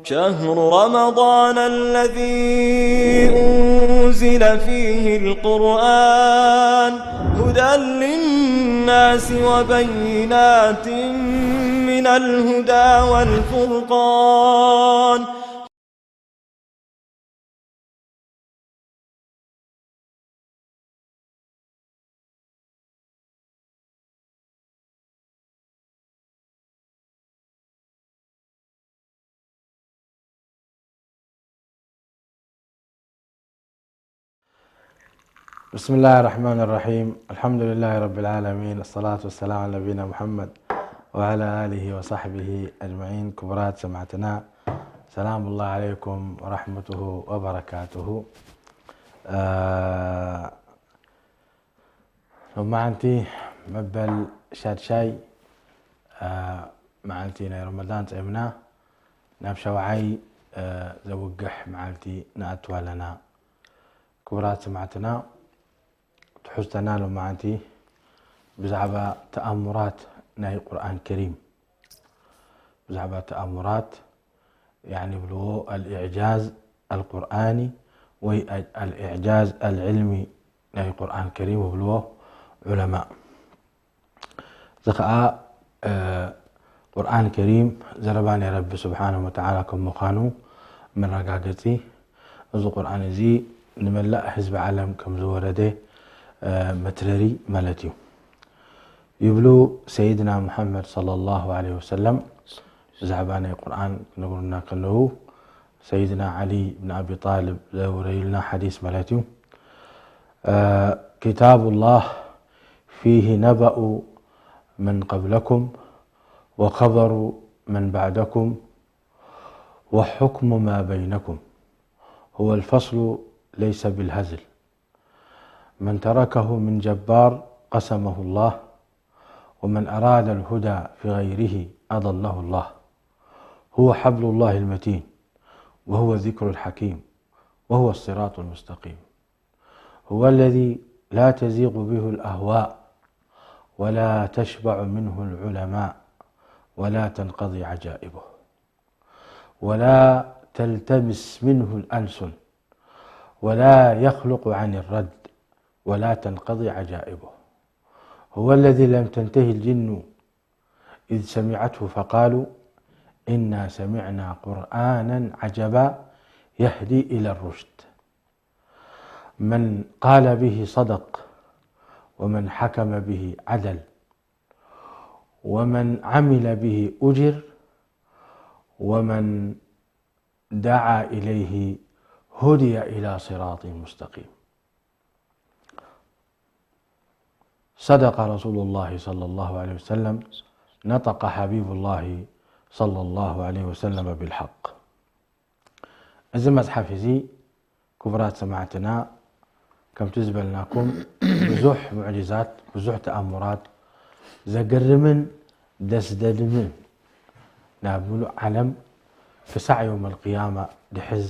شهر رمضان الذي أنزل فيه القرآن هدى للناس وبينات من الهدى والفرقان. بسم الله الرحمن الرحيم. الحمد لله رب العالمين. الصلاة والسلام على نبينا محمد وعلى آله وصحبه أجمعين. ክቡራት ሰማዕትና، سلام الله عليكم ورحمته وبركاته. ሎማዓንቲ መበል ሻድሻይ መዓልቲ ናይ ረመዳን ጸምና ናብ ሸውዓይ ዘውግሕ መዓልቲ ንኣቱ ኣለና። ክቡራት ሰማዕትና፣ ትሕዝተና ሎማዓንቲ ብዛዕባ ተኣሙራት ናይ ቁርኣን ከሪም፣ ብዛዕባ ተኣሙራት፣ ያኒ ብልዎ ኣልኢዕጃዝ ኣልቁርኣኒ ወይ ኣልኢዕጃዝ ኣልዕልሚ ናይ ቁርኣን ከሪም ብልዎ ዑለማ። እዚ ኸኣ ቁርኣን ከሪም ዘረባ ናይ ረቢ ስብሓነ ወተዓላ ከም ምዃኑ መረጋገጺ፣ እዚ ቁርኣን እዚ ንመላእ ህዝቢ ዓለም ከም ዝወረደ መትረሪ ማለት እዩ። ይብሉ ሰይድና ሙሓመድ ሰለላሁ ዐለይሂ ወሰለም ብዛዕባ ናይ ቁርኣን ክነግሩና ከለዉ፣ ሰይድና ዓሊ ብን ኣቢ ጣልብ ዘውረዩልና ሓዲስ ማለት እዩ። ኪታቡላህ ፊሂ ነበኡ መን ቀብለኩም ወኸበሩ መን ባዕደኩም ወሑክሙ ማ በይነኩም ሁወል ፈስሉ ለይሰ ቢልሀዝል። من تركه من جبار قسمه الله، ومن أراد الهدى في غيره أضله الله. هو حبل الله المتين، وهو الذكر الحكيم، وهو الصراط المستقيم. هو الذي لا تزيغ به الأهواء، ولا تشبع منه العلماء، ولا تنقضي عجائبه. ولا تلتمس منه الألسن، ولا يخلق عن الرد، ولا تنقضي عجائبه. هو الذي لم تنته الجن إذ سمعته فقالوا إنا سمعنا قرآنا عجبا يهدي إلى الرشد. من قال به صدق، ومن حكم به عدل، ومن عمل به أجر، ومن دعا إليه هدي إلى صراط مستقيم. صدق رسول الله صلى الله عليه وسلم، نطق حبيب الله صلى الله عليه وسلم بالحق. እዚ መጽሓፍ እዚ ክቡራት ሰማዕትና፣ ከምቲ ዝበልናኩም፣ ብዙሕ ሙዕጅዛት፣ ብዙሕ ተኣምራት፣ ዘገርምን ደስደድምን ናብ ምሉእ ዓለም ክሳዕ ዮም ኣልቅያማ ድሕዝ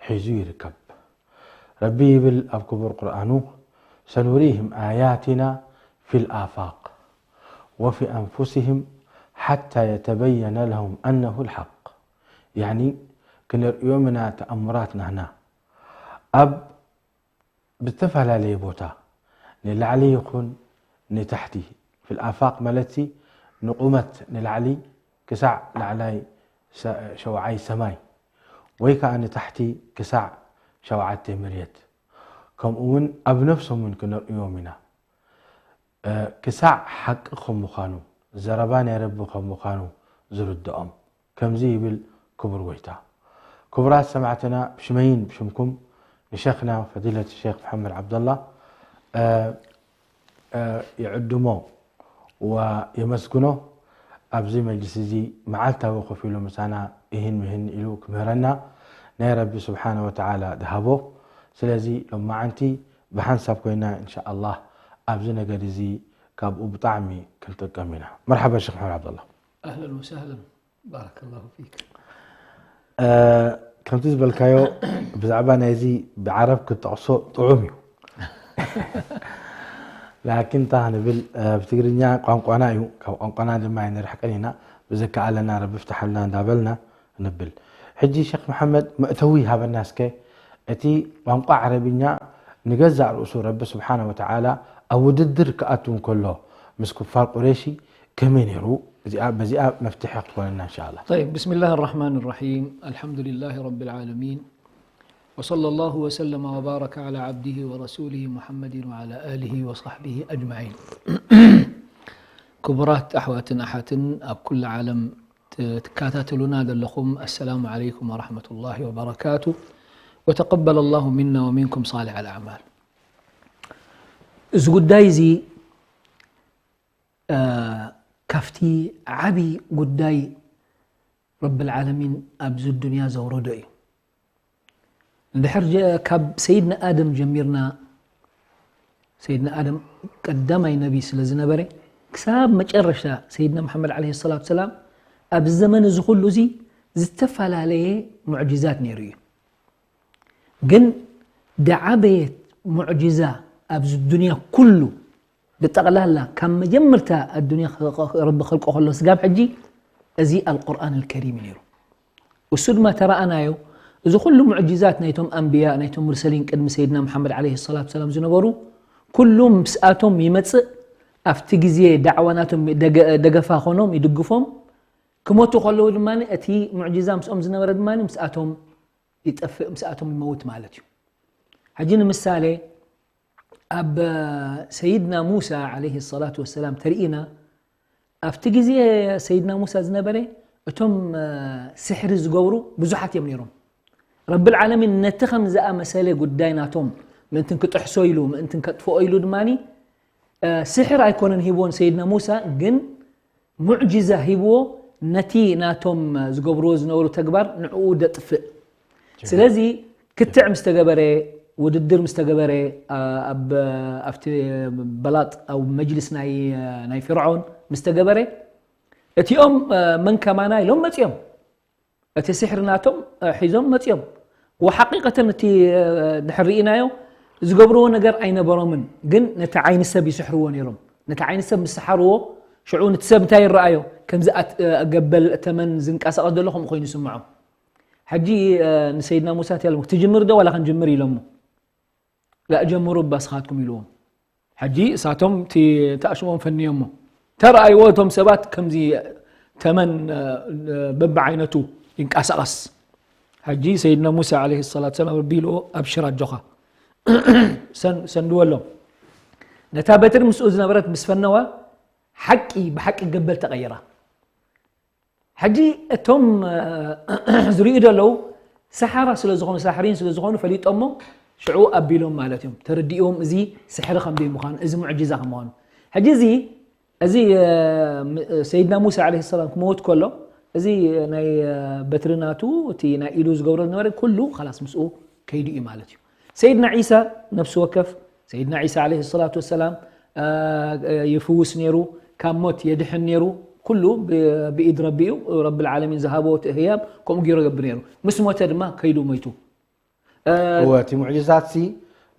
ሒዙ ይርከብ። ረቢ ይብል ኣብ ክቡር ቁርኣኑ፣ ሰኑሪህም ኣያቲና ፊል ኣፋቅ ወፊ ኣንፉሲህም ሓታ የተበየነ ለሁም ኣነሁ ልሓቅ። ያኒ፣ ክነርእዮም ኢና ተኣምራት ናህና ኣብ ብዝተፈላለየ ቦታ፣ ንላዕሊ ይኹን ንታሕቲ፣ ፊል ኣፋቅ ማለትሲ ንቁመት ንላዕሊ ክሳዕ ላዕላይ ሰ-፣ ሸውዓይ ሰማይ፣ ወይ ከኣ ንታሕቲ ክሳዕ ሸውዓተ መሬት፣ ከምኡ እውን ኣብ ነፍሶም እውን ክነርእዮም ኢና። እ፣ ክሳዕ ሓቂ ከም ምዃኑ፣ ዘረባ ናይ ረቢ ከም ምዃኑ ዝርድኦም። ከምዚ ይብል ክቡር ጎይታ። ክቡራት ሰማዕትና፣ ብሽመይን ብሽምኩም ንሸኽና ፈዲለት ሼኽ መሓመድ ዓብደላ፣ እ፣ እ፣ ይዕድሞ ወየመስግኖ። ኣብዚ መጅልስ እዚ መዓልታዊ ኮፍ ኢሉ ምሳና እህን ምህን ኢሉ ክምህረና ናይ ረቢ ስብሓነ ወተዓላ ድሃቦ። ስለዚ ሎማዓንቲ ብሓንሳብ ኮይና እንሻኣላህ ኣብዚ ነገር እዚ ካብኡ ብጣዕሚ ክንጥቀም ኢና። መርሓባ ሸኽ መሓመድ ዓብደላ። ኣህለን ወሰህለን። ባረከላሁ ፊክ። እ፣ ከምቲ ዝበልካዮ ብዛዕባ ናይዚ ብዓረብ ክትጠቕሶ ጥዑም እዩ። ላኪን እንታይ ክንብል፣ እ፣ ብትግርኛ ቋንቋና እዩ፣ ካብ ቋንቋና ድማ ኣይንርሕቅን ኢና። ብዘከኣለና ረቢ ፍትሓልና እንዳበልና ንብል። ሕጂ ሸኽ መሓመድ መእተዊ ሃበና እስከ። እቲ ቋንቋ ዓረብኛ ንገዛእ ርእሱ ረቢ ስብሓነ ወተዓላ ኣብ ውድድር ክኣቱ እንከሎ ምስ ኩፋር ቁረይሺ ከመይ ነይሩ? እዚኣ፣ በዚኣ መፍትሒ ክትኮነና እንሻ ኣላህ። طيب، بسم الله الرحمن الرحيم. الحمد لله رب العالمين. وصلى الله وسلم وبارك على عبده ورسوله محمد وعلى آله وصحبه أجمعين. ክቡራት ኣሕዋትን ኣሓትን ኣብ ኩሉ ዓለም ት-፣ ትከታተሉና ዘለኹም፣ السلام عليكم ورحمة الله وبركاته. وتقبل الله منا ومنكم صالح الأعمال. እዚ ጉዳይ እዚ፣ እ፣ ካብቲ ዓቢ ጉዳይ ረብል ዓለሚን ኣብዚ ዱንያ ዘውረዶ እዩ። እንድሕር ጀ-፣ ካብ ሰይድና ኣደም ጀሚርና፣ ሰይድና ኣደም ቀዳማይ ነቢ ስለ ዝነበረ፣ ክሳብ መጨረሻ ሰይድና መሓመድ ዓለይሂ ሰላቱ ሰላም፣ ኣብዚ ዘመን እዚ ኩሉ እዚ ዝተፈላለየ ሙዕጂዛት ነይሩ እዩ። ግን ደዓበየ ሙዕጂዛ ኣብዚ ዱንያ ኩሉ ብጠቕላላ ካብ መጀመርታ ኣዱንያ ኸ-፣ ረቢ ኸልቆ ከሎ ስጋብ ሕጂ፣ እዚ ኣልቁርኣን ኣልከሪም እዩ ነይሩ። እሱ ድማ ተረኣናዮ፣ እዚ ኩሉ ሙዕጂዛት ናይቶም ኣንብያ፣ ናይቶም ሙርሰሊን ቅድሚ ሰይድና መሓመድ ዓለይሂ ሰላቱ ሰላም ዝነበሩ፣ ኩሉ ምስኣቶም ይመጽእ፣ ኣብቲ ግዜ ዳዕዋ ናቶም ደገ-፣ ደገፋ ኾኖም፣ ይድግፎም፣ ክሞቱ ከለዉ ድማ እቲ ሙዕጂዛ ምስኦም ዝነበረ ድማ ምስኣቶም ይጠፍእ፣ ምስኣቶም ይመውት ማለት እዩ። ሕጂ ንምሳሌ፣ ኣብ ሰይድና ሙሳ ዓለይሂ ሰላቱ ወሰላም ተርኢና፣ ኣብቲ ግዜ ሰይድና ሙሳ ዝነበረ እቶም፣ እ፣ ስሕሪ ዝገብሩ ብዙሓት እዮም ነይሮም። ረብል ዓለሚን ነቲ ከም ዝኣመሰለ ጉዳይ ናቶም ምእንትን ክጥሕሶ ኢሉ፣ ምእንትን ከጥፍኦ ኢሉ ድማኒ፣ እ፣ ስሕር ኣይኮነን ሂብዎን ሰይድና ሙሳ፣ ግን ሙዕጂዛ ሂብዎ፣ ነቲ ናቶም ዝገብርዎ ዝነበሩ ተግባር ንዕኡ ደጥፍእ። ስለዚ ክትዕ ምስ ተገበረ፣ ውድድር ምስ ተገበረ፣ ኣ-፣ ኣብ፣ ኣብቲ በላጥ፣ ኣብ መጅልስ ናይ፣ ናይ ፍርዖን ምስ ተገበረ፣ እቲኦም፣ እ፣ መን ከማና ኢሎም መጺኦም። እቲ ስሕሪ ናቶም፣ እ፣ ሒዞም መጺኦም። ወሓቂቀተን እቲ፣ እ፣ ድሕር ርኢናዮ፣ ዝገብርዎ ነገር ኣይነበሮምን፣ ግን ነቲ ዓይኒ ሰብ ይስሕርዎ ነይሮም። ነቲ ዓይኒ ሰብ ምስ ሰሓርዎ፣ ሽዑ ነቲ ሰብ እንታይ ይረኣዮ? ከምዚ ኣት-፣ እ፣ ገበል ተመን ዝንቀሳቐስ ዘሎ ከምኡ ኮይኑ ይስምዖ። ሕጂ፣ እ፣ ንሰይድና ሙሳ እንታይ ኢሎሞ? ክትጅምር ዶ ዋላ ክንጅምር ኢሎሞ? ላእ ጀምሩ እባ ስኻትኩም ኢልዎም። ሕጂ እሳቶም እቲ ተኣሽሞም ፈንዮሞ። ተረኣይዎ እቶም ሰባት ከምዚ ተመን፣ እ፣ በብዓይነቱ ይንቀሳቐስ። ሕጂ ሰይድና ሙሳ ዓለይሂ ሰላቱ ሰላም ረቢ ኢልዎ፣ "ኣብሽር ኣጆኻ፣ ሰን-፣ ሰንድወሎም።" ነታ በትሪ ምስኡ ዝነበረት ምስ ፈነዋ፣ ሓቂ ብሓቂ ገበል ተቐይራ። ሕጂ እቶም፣ እ፣ ዝርእዩ ዘለዉ ሰሓራ ስለ ዝኾኑ፣ ሳሕሪን ስለ ዝኾኑ ፈሊጦሞ፣ ሽዑ ኣቢሎም ማለት እዮም። ተረዲእዎም እዚ ስሕሪ ከም ዘይምዃኑ፣ እዚ ሙዕጂዛ ከም ምዃኑ። ሕጂ እዚ፣ እዚ፣ እ፣ ም-፣ ሰይድና ሙሳ ዓለይሂ ሰላም ክመውት ከሎ፣ እዚ ናይ፣ እ፣ በትሪ ናቱ፣ እቲ ናይ ኢዱ ዝገብሮ ዝነበረ ኩሉ ኸላስ ምስኡ ከይዱ እዩ ማለት እዩ። ሰይድና ዒሳ ነፍሲ ወከፍ፣ ሰይድና ዒሳ ዓለይሂ ሰላቱ ወሰላም፣ እ፣ እ፣ ይፍውስ ነይሩ፣ ካብ ሞት የድሕን ነይሩ። ኩሉ ብ-፣ ብኢድ ረቢ እዩ። ረብል ዓለሚን ዝሃቦ እቲ ህያብ ከምኡ ገይሩ ይገብር ነይሩ። ምስ ሞተ ድማ ከይዱ ሞይቱ። እ፣ እወ፣ እቲ ሙዕጅዛት ሲ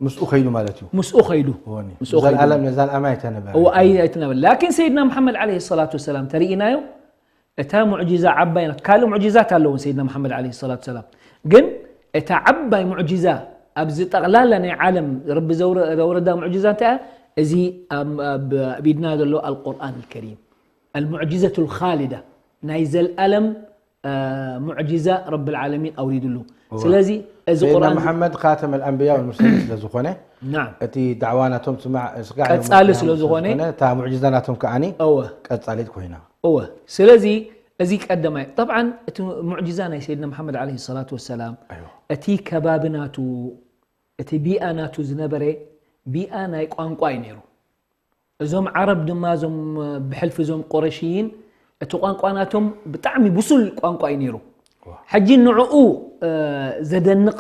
ምስኡ ከይዱ ማለት እዩ። ምስኡ ከይዱ። እወኒ። ምስኡ ከይዱ። ዘልኣለም፣ ነዘልኣለም ኣይተነበረ። እወ፣ ኣይ-፣ ኣይተነበረ። ላኪን ሰይድና መሓመድ ዓለይሂ ሰላቱ ወሰላም ተርኢናዮ፣ እታ ሙዕጂዛ ዓባይ ናት። ካልእ ሙዕጂዛት ኣለዎ ሰይድና መሓመድ ዓለይሂ ሰላቱ ሰላም። ግን እታ ዓባይ ሙዕጂዛ ኣብዚ ጠቕላላ ናይ ዓለም ረቢ ዘውረ-፣ ዘውረዳ ሙዕጂዛ እንታይ እያ? እዚ ኣብ፣ ኣብ፣ ኣብ ኢድና ዘሎ ኣልቁርኣን ኣልከሪም። ኣልሙዕጂዘቱ ኣልኻሊዳ፣ ናይ ዘልኣለም፣ እ፣ ሙዕጂዛ ረብል ዓለሚን ኣውሪድሉ። እወ። ስለዚ እዚ ሰይድና ቁርኣን መሓመድ ካተም ኣልኣንብያ ወልሙርሰሊን ስለ ዝኾነ፣ ናም። እቲ ዳዕዋ ናቶም ስማዕ፣ ስጋዕ ቀጻሊ ዮም ስለ ዝኾነ፣ ስለ ዝኾነ፣ እታ ሙዕጂዛ ናቶም ከዓኒ እወ። ቀጻሊት ኮይና። እወ። ስለዚ እዚ ቀዳማይ። ጠብዓን እቲ ሙዕጂዛ ናይ ሰይድና መሓመድ ዓለይሂ ሰላቱ ወሰላም፣ ኣይዋ። እቲ ከባቢ ናቱ፣ እቲ ቢኣ ናቱ ዝነበረ ቢኣ ናይ ቋንቋ እዩ ነይሩ። እዞም ዓረብ ድማ፣ እዞም ብሕልፊ እዞም ቁረሽይን፣ እቲ ቋንቋ ናቶም ብጣዕሚ ብሱል ቋንቋ እዩ ነይሩ። ዋ። ሕጂ ንዕኡ፣ እ፣ ዘደንቕ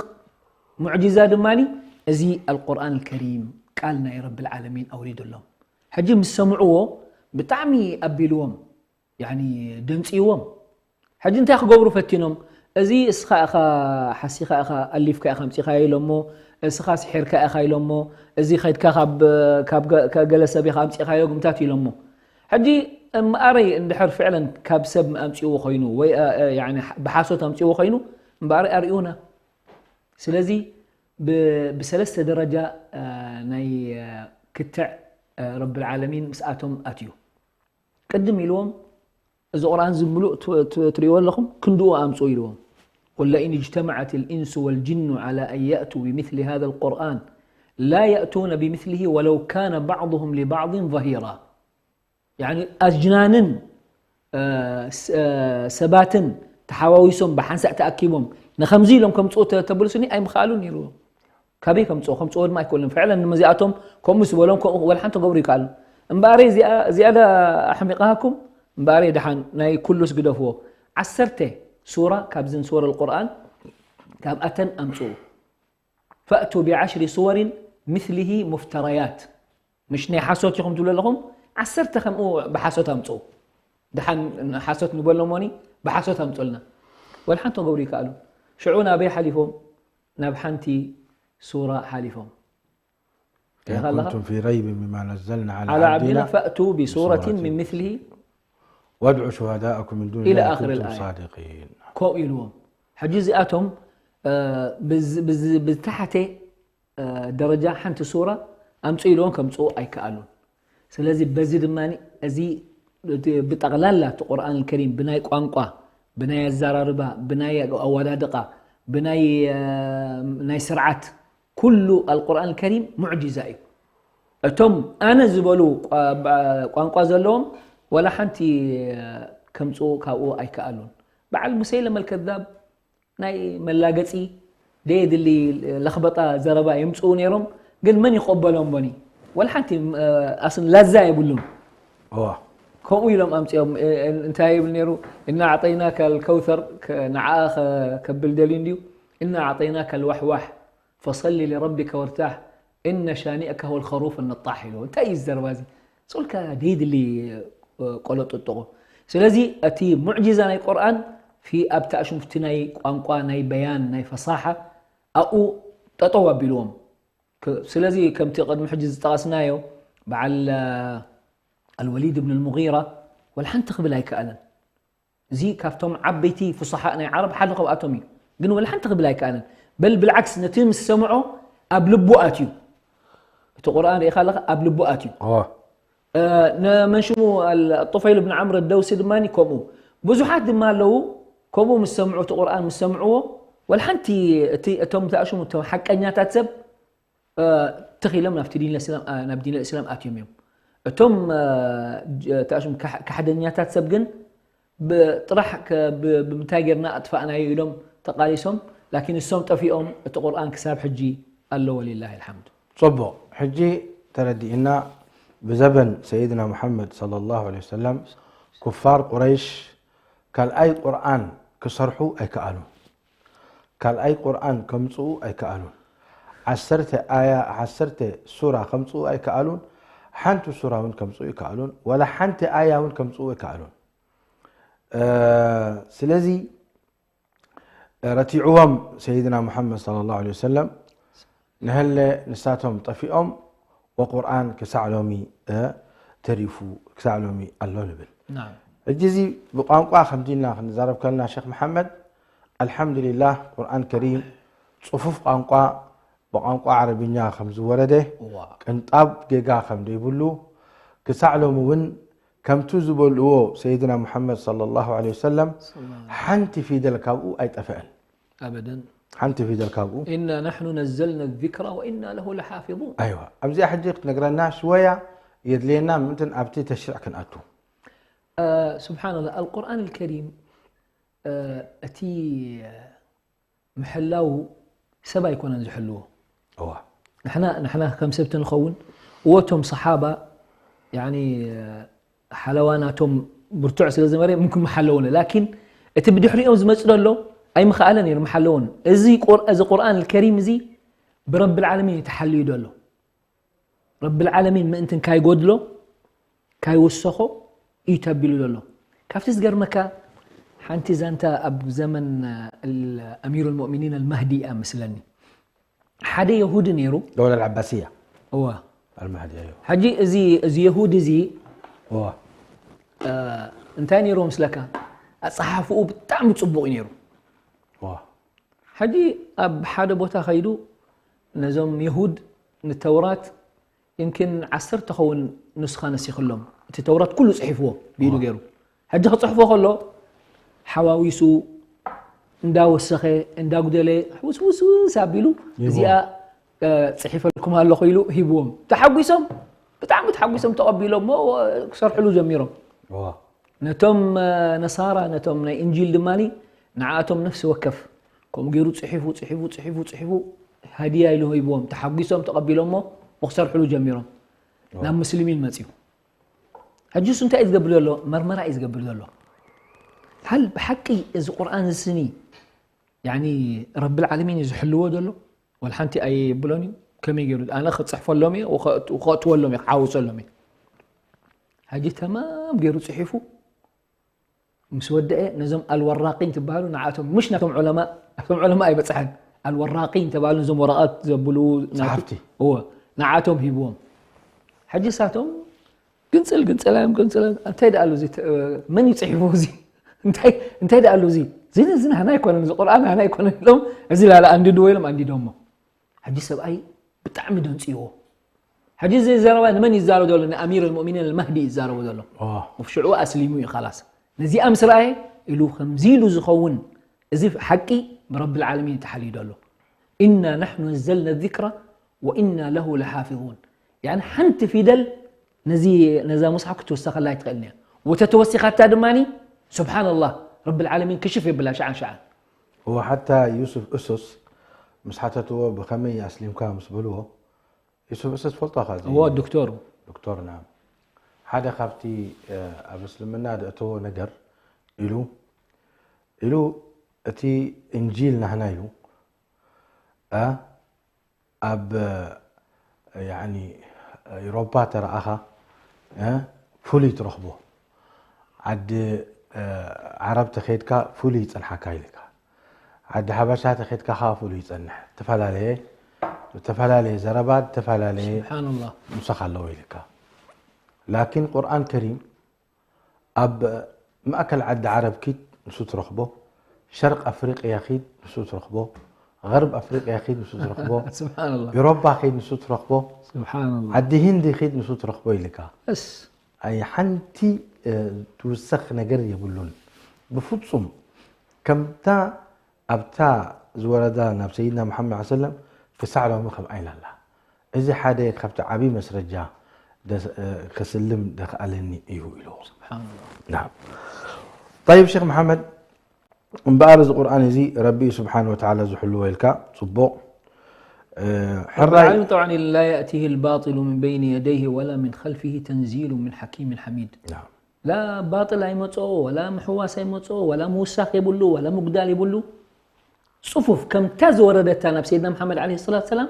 ሙዕጂዛ ድማኒ እዚ ኣልቁርኣን ኣልከሪም ቃል ናይ ረብል ዓለሚን ኣውሪዱሎም። ሕጂ ምስ ሰምዕዎ ብጣዕሚ ኣቢልዎም። ያኒ ደንጽይዎም። ሕጂ እንታይ ክገብሩ ፈቲኖም? እዚ እስኻ ኢኻ ሓሲኻ ኢኻ ኣሊፍካ ኢኻ ኣምጺኻዮ ኢሎሞ፣ እስኻ ስሒርካ ኢኻ ኢሎሞ፣ እዚ ከድካ ካብ፣ ካብ ገ-፣ ካብ ገለ ሰብ ኢኻ ኣምጺኻዮ ግምታት ኢሎሞ። ሕጂ እምኣረይ እንድሕር ፍዕለን ካብ ሰብ ኣምጺዎ ኮይኑ ወይ፣ እ፣ እ፣ ያኒ ብሓሶት ኣምጺዎ ኮይኑ እምበኣር ኣርእዩና። ስለዚ ብ- ብሰለስተ ደረጃ እ፣ ናይ እ፣ ክትዕ እ፣ ረብል ዓለሚን ምስኣቶም ኣትዩ። ቅድም ኢልዎም፣ እዚ ቁርኣን ዝምሉእ ት- ት- ትርእይዎ ኣለኹም፣ ክንድኡ ኣምጽኡ ኢልዎም። قل لئن اجتمعت الإنس والجن على أن يأتوا بمثل هذا القرآن لا يأتون بمثله ولو كان بعضهم لبعض ظهيرا. ያኒ ኣጅናንን እ፣ ስ- እ፣ ሰባትን ተሓዋዊሶም ብሓንሳእ ተኣኪቦም ንኸምዚ ኢሎም ከምፅኡ ተ- ተብልሱኒ ኣይምኽኣሉን ነይሩ። ካበይ ከምፅኦ ከምፅኦ ድማ ኣይክእሉን። ፍዕለን ንመዚኣቶም ከምኡ ዝበሎም ከምኡ ወላ ሓንቲ ክገብሩ ይከኣሉ። እምበኣረይ እዚኣ ዝያዳ ኣሕሚቓሃኩም። እምበኣረይ ደሓን ናይ ኩሉስ ግደፍዎ። ዓሰርተ ሱራ ካብዝን ሱወር ቁርኣን ካብኣተን ኣምፅኡ። ፈእቱ ብዓሽሪ ሱወሪን ምስሊሂ ሙፍተረያት። ምሽ ናይ ሓሶት ኢኹም ትብሉ ኣለኹም። ዓሰርተ ከምኡ ብሓሶት ኣምፅኡ። ደሓን ሓሶት ንበሎሞኒ ብሓሶት ኣምፅኡልና። ወላ ሓንቲ ክገብሩ ይከኣሉ። ሽዑ ናበይ ሓሊፎም? ናብ ሓንቲ ሱራ ሓሊፎም። إن كنتم في ريب مما نزلنا على على عبدنا عبدنا فأتوا بسورة بسورة من مثله وادعوا شهداءكم من دون إلى الله إن آخر كنتم الآية. صادقين. ከምኡ ኢልዎም። ሕጂ እዚኣቶም እ፣ ብዝ- ብዝ- ብዝተሓተ እ፣ ደረጃ ሓንቲ ሱራ ኣምፅኡ ኢልዎም ከምፅኡ ኣይከኣሉን። ስለዚ በዚ ድማ እዚ እቲ ብጠቕላላ እቲ ቁርኣን ከሪም ብናይ ቋንቋ፣ ብናይ ኣዘራርባ፣ ብናይ ኣወዳድቃ፣ ብናይ እ፣ ናይ ስርዓት ኩሉ ኣልቁርኣን ከሪም ሙዕጂዛ እዩ። እቶም ኣነ ዝበሉ ቋ- ባ- ቋንቋ ዘለዎም ወላ ሓንቲ እ፣ ከምፅኡ ካብኡ ኣይከኣሉን። በዓል ሙሰይለመ ልከዛብ ናይ መላገፂ ደየድሊ ለኽበጣ ዘረባ የምፅኡ ነይሮም። ግን መን ይቆበሎም ሞኒ? ወላ ሓንቲ እ፣ ኣስን ላዛ የብሉን። እዋ ከምኡ ኢሎም ኣምፅኦም እ፣ እ፣ እንታይ ይብል ነይሩ? እና ኣዕጠይናካ ልከውተር ከ- ንዓኣ ከ- ከብል ደልዩ እንድዩ። እና ኣዕጠይናካ ልዋሕዋሕ ፈሰሊ ሊረቢከ ወርታሕ እነ ሻኒአካ ሁወ ልኸሩፍ ነጣሕ ኢሉ። እንታይ እዩ ዘረባ እዚ? ሶልካ ደይድሊ እ፣ ቆሎ ጥጥቑ። ስለዚ እቲ ሙዕጂዛ ናይ ቁርኣን ፊ ኣብቲ ኣሽሙፍቲ ናይ ቋንቋ ናይ በያን ናይ ፈሳሓ ኣብኡ ጠጠው ኣቢልዎም። ክ- ስለዚ ከምቲ ቅድሚ ሕጂ ዝጠቐስናዮ በዓል እ፣ ኣልወሊድ ብን ልሙጊራ ወላ ሓንቲ ክብል ኣይከኣለን። እዚ ካብቶም ዓበይቲ ፍሱሓእ ናይ ዓረብ ሓደ ካብኣቶም እዩ። ግን ወላ ሓንቲ ክብል ኣይከኣለን። በል ብልዓክስ ነቲ ምስ ሰምዖ ኣብ ልቡ ኣትዩ። እቲ ቁርኣን ርኢኻ ኣለኻ ኣብ ልቡ ኣትዩ። እዋ እ፣ ነመን ሽሙ ኣል- ጡፈይል ብን ዓምር ደውሲ ድማ ከምኡ ብዙሓት ድማ ኣለዉ። ከምኡ ምስ ሰምዑ እቲ ቁርኣን ምስ ሰምዕዎ ወላ ሓንቲ እቲ እቶም ተኣሽሙ እቶም ሓቀኛታት ሰብ እ፣ ትኽ ኢሎም ናብቲ ዲን እስላም እ፣ ናብ ዲን እስላም ኣትዮም እዮም። እቶም እ፣ ጅ- ተኣሽሙ ካሕ- ካሕደኛታት ሰብ ግን ብጥራሕ ከ- ብ- ብምንታይ ጌርና ኣጥፋእናዮ ኢሎም ተቃሊሶም። ላኪን እሶም ጠፊኦም እቲ ቁርኣን ክሳብ ሕጂ ኣሎ ወሊላሂ ልሓምድ። ጽቡቕ። ሕጂ ተረዲእና። ብዘበን ሰይድና ሙሓመድ ሰለላሁ ዐለይሂ ወሰለም ኩፋር ቁረይሽ ካልኣይ ቁርኣን ክሰርሑ ኣይከኣሉን። ካልኣይ ቁርኣን ከምጽኡ ኣይከኣሉን። ዓሰርተ ኣያ ዓሰርተ ሱራ ከምጽኡ ኣይከኣሉን። ሓንቲ ሱራ እውን ከምጽኡ ኣይከኣሉን። ወላ ሓንቲ ኣያ እውን ከምጽኡ ኣይከኣሉን። እ፣ ስለዚ ረቲዕዎም ሰይድና ሙሓመድ ሰለላሁ ዐለይሂ ወሰለም ንሀለ ንሳቶም ጠፊኦም ወቁርኣን ክሳዕ ሎሚ እ፣ ተሪፉ ክሳዕ ሎሚ ኣሎ ንብል። ናም ሕጂ እዚ ብቋንቋ ከምዚ ኢልና ክንዛረብ ከለና ሸክ መሓመድ ኣልሓምዱሊላህ ቁርኣን ከሪም ፅፉፍ ቋንቋ ብቋንቋ ዓረብኛ ከም ዝወረደ እዋ ቅንጣብ ጌጋ ከም ዘይብሉ ክሳዕ ሎሚ እውን ከምቱ ዝበልዎ ሰይድና ሙሓመድ ሰለላሁ ዐለይሂ ወሰለም ሓንቲ ፊደል ካብኡ ኣይጠፈአን። ኣበደን ሓንቲ ፊደል ካብኡ إنا نحن نزلنا الذكر وإنا له لحافظون ኣይዋ ኣብዚኣ ሕጂ ክትነግረና ሽወያ የድልየና ምእንትን ኣብቲ ተሽሪዕ ክንኣቱ። ስብሓንላ ኣልቁርኣን ልከሪም እቲ ምሕላው ሰብ ኣይኮነን ዝሕልዎ። እዋ ንሕና ንሕና ከም ሰብቲ ንኸውን እወቶም ሰሓባ ያኒ ሓለዋ ናቶም ብርቱዕ ስለ ዝነበረ ምምክን ምሓለውነ ላኪን እቲ ብድሕሪኦም ዝመፅ ዘሎ ኣይምኸኣለን ነይሩ ምሓለውን። እዚ ቁር- እዚ ቁርኣን ልከሪም እዚ ብረብል ዓለሚን እዩ ተሓልዩ ዘሎ። ረብል ዓለሚን ምእንትን ካይጎድሎ ካይውሰኾ እዩ ተቢሉ ዘሎ። ካብቲ ዝገርመካ ሓንቲ ዛንታ ኣብ ዘመን ኣሚሩ ልሙእሚኒን ኣልማህዲ እያ ምስለኒ። ሓደ የሁዲ ነይሩ። ደውላ ልዓባስያ እዋ ኣልማህዲ እዩ። ሕጂ እዚ እዚ የሁዲ እዚ እዋ እ፣ እንታይ ነይርዎ ምስለካ? ኣፀሓሕፍኡ ብጣዕሚ ፅቡቕ እዩ ነይሩ። እዋ ሕጂ ኣብ ሓደ ቦታ ከይዱ ነዞም የሁድ ንተውራት ይምኪን ዓሰርተ ኸውን ኑስኻ ነሲኽሎም፣ እቲ ተውራት ኩሉ ጽሒፍዎ ብኢዱ ገይሩ። ሕጂ ክጽሕፎ ከሎ ሓዋዊሱ እንዳወሰኸ እንዳጉደለ ውስውስውስ ኣቢሉ እዚኣ ጽሒፈልኩም ኣለኹ ኢሉ ሂብዎም። ተሓጒሶም፣ ብጣዕሚ ተሓጒሶም ተቐቢሎሞ ክሰርሕሉ ጀሚሮም። ነቶም ነሳራ ነቶም ናይ እንጂል ድማ ንዓኣቶም ነፍሲ ወከፍ ከምኡ ገይሩ ጽሒፉ ጽሒፉ ጽሒፉ ጽሒፉ ሃዲያ ኢሉ ሂብዎም። ተሓጒሶም ተቐቢሎሞ ክሰርሕሉ ጀሚሮም። ናብ ሙስሊሚን መጽዩ። ሕጂ እሱ እንታይ እዩ ዝገብር ዘሎ? መርመራ እዩ ዝገብር ዘሎ። ሃል ብሓቂ እዚ ቁርኣን ዝስኒ ያኒ ረብል ዓለሚን እዩ ዝሕልዎ ዘሎ? ወላ ሓንቲ ኣይብሎን እዩ። ከመይ ገይሩ ኣነ ክፅሕፈሎም እየ፣ ክኸእትወሎም እየ፣ ክሓውሰሎም እየ። ሕጂ ተማም ገይሩ ፅሒፉ ምስ ወደአ ነዞም ኣልወራቂን ትበሃሉ ንዓቶም ምሽ ናቶም ዑለማ ናቶም ዑለማ ኣይበፅሐን። ኣልወራቂን ተባሉ ነዞም ወረቐት ዘብሉ ናቱ- ጸሓፍቲ። እወ ንዓቶም ሂብዎም። ሕጂ ሳቶም ግንጽል ግንጽላዮም ግንጽል እንታይ ደኣሉ እዚ ተ- መን እዩ ጽሒፉ እዚ እንታይ እንታይ ደኣሉ እዚ እዚ እዚ ናህና ኣይኮነን እዚ ቁርኣን ናህና ኣይኮነን ኢሎም እዚ ላለ ኣንድድዎ ኢሎም ኣንዲዶሞ። ሕጂ ሰብኣይ ብጣዕሚ ደንጽዎ። ሕጂ እዚ ዘረባ ንመን ይዛረብ ዘሎ? ንኣሚር ልሙእሚኒን ልማህዲ ይዛረቡ ዘሎ። ሽዑ ኣስሊሙ እዩ ኻላስ። ነዚኣ ምስ ረኣየ ኢሉ ከምዚ ኢሉ ዝኸውን እዚ ሓቂ ብረብል ዓለሚን ተሓልዩ ዘሎ። ኢና ናሕኑ ነዘልና ዚክራ ወኢና ለሁ ለሓፊዙን። ያኒ ሓንቲ ፊደል ነዚ ነዛ ሙስሓፍ ክትውሰኸላ ኣይትኽእልን እያ። ወተተወሲኻታ ድማ ስብሓንላህ ረብል ዓለሚን ክሽፍ የብላ ሸዓን ሸዓን። እወ ሓታ ዩሱፍ እሱስ ምስ ሓተትዎ ብኸመይ ኣስሊምካ ምስ በልዎ ዩሱፍ እሱስ ትፈልጦ ኻ እዚ እዎ ዶክተሩ ዶክተር ናም ሓደ ካብቲ ኣብ እስልምና ዘእተዎ ነገር ኢሉ ኢሉ እቲ እንጂል ናህና ኢሉ ኣብ ያኒ ኤሮፓ ተረኣኻ ፍሉይ ትረኽቦ። ዓዲ ዓረብ ተኸይድካ ፍሉይ ይጸንሓካ ኢልካ። ዓዲ ሓበሻ ተኸይድካ ኸዓ ፍሉይ ይጸንሕ። ዝተፈላለየ ዝተፈላለየ ዘረባ ዝተፈላለየ ሱብሓንላህ። ምሳኻ ኣለዎ ኢልካ። ላኪን ቁርኣን ከሪም ኣብ ማእከል ዓዲ ዓረብ ኪድ ንሱ ትረኽቦ፣ ሸርቅ ኣፍሪቅያ ኪድ ንሱ ትረኽቦ፣ غرب ኣፍሪቅያ ኪድ ንሱ ትረኽቦ፣ ሱብሓንላህ። ኤሮፓ ኪድ ንሱ ትረኽቦ፣ ሱብሓንላህ። ዓዲ ሂንዲ ኪድ ንሱ ትረኽቦ ኢልካ። እስ ኣይ ሓንቲ ትውሰኽ ነገር የብሉን ብፍጹም። ከምታ ኣብታ ዝወረዳ ናብ ሰይድና መሓመድ ሰለም ክሳዕ ሎሚ ከምኣ ኢላ ኣላ። እዚ ሓደ ካብቲ ዓብዪ መስረጃ ከስልም ደኽኣለኒ እዩ ኢሉ። ናም ጠይብ ሼክ መሓመድ እምበኣር እዚ ቁርኣን እዚ ረቢ ስብሓን ወተዓላ ዝሕልዎ ኢልካ ጽቡቕ ሕራይ طبعا لا يأتيه الباطل من بين يديه ولا من خلفه تنزيل من حكيم حميد لا باطل ኣይመፅኦ ولا ምሕዋስ ኣይመፅኦ ولا ምውሳኽ የብሉ ولا ምጉዳል የብሉ። ፅፉፍ ከምታ ዝወረደታ ናብ ሰይድና መሓመድ ዓለይሂ ሰላቱ ሰላም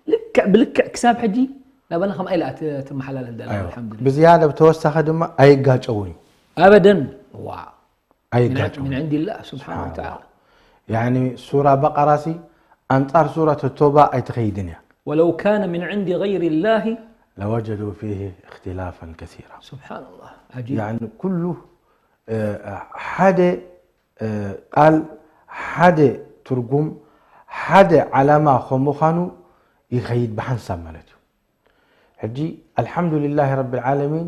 ልክዕ ብልክዕ ክሳብ ሕጂ ናባና ከምኣ ኢላ ትመሓላለፍ ዘላ ኣልሓምዱሊላህ። ብዝያዳ ብተወሳኺ ድማ ኣይጋጨውን እዩ። ኣበደን ዋ ኣይጋጨውን። ምን ዕንዲላህ ስብሓን ወተዓላ። ያኒ ሱራ በቀራሲ ኣንጻር ሱረት ቶባ ኣይትኸይድን እያ። ወለው ካነ ምን ዕንዲ ገይሪ ላሂ ለወጀዱ ፊህ እክትላፈን ከሲራ። ስብሓንላህ ዓጂብ። ያኒ ኩሉ ሓደ ቃል ሓደ ትርጉም ሓደ ዓላማ ከምዃኑ ይኸይድ ብሓንሳብ ማለት እዩ። ሕጂ ኣልሓምዱሊላህ ረቢ ልዓለሚን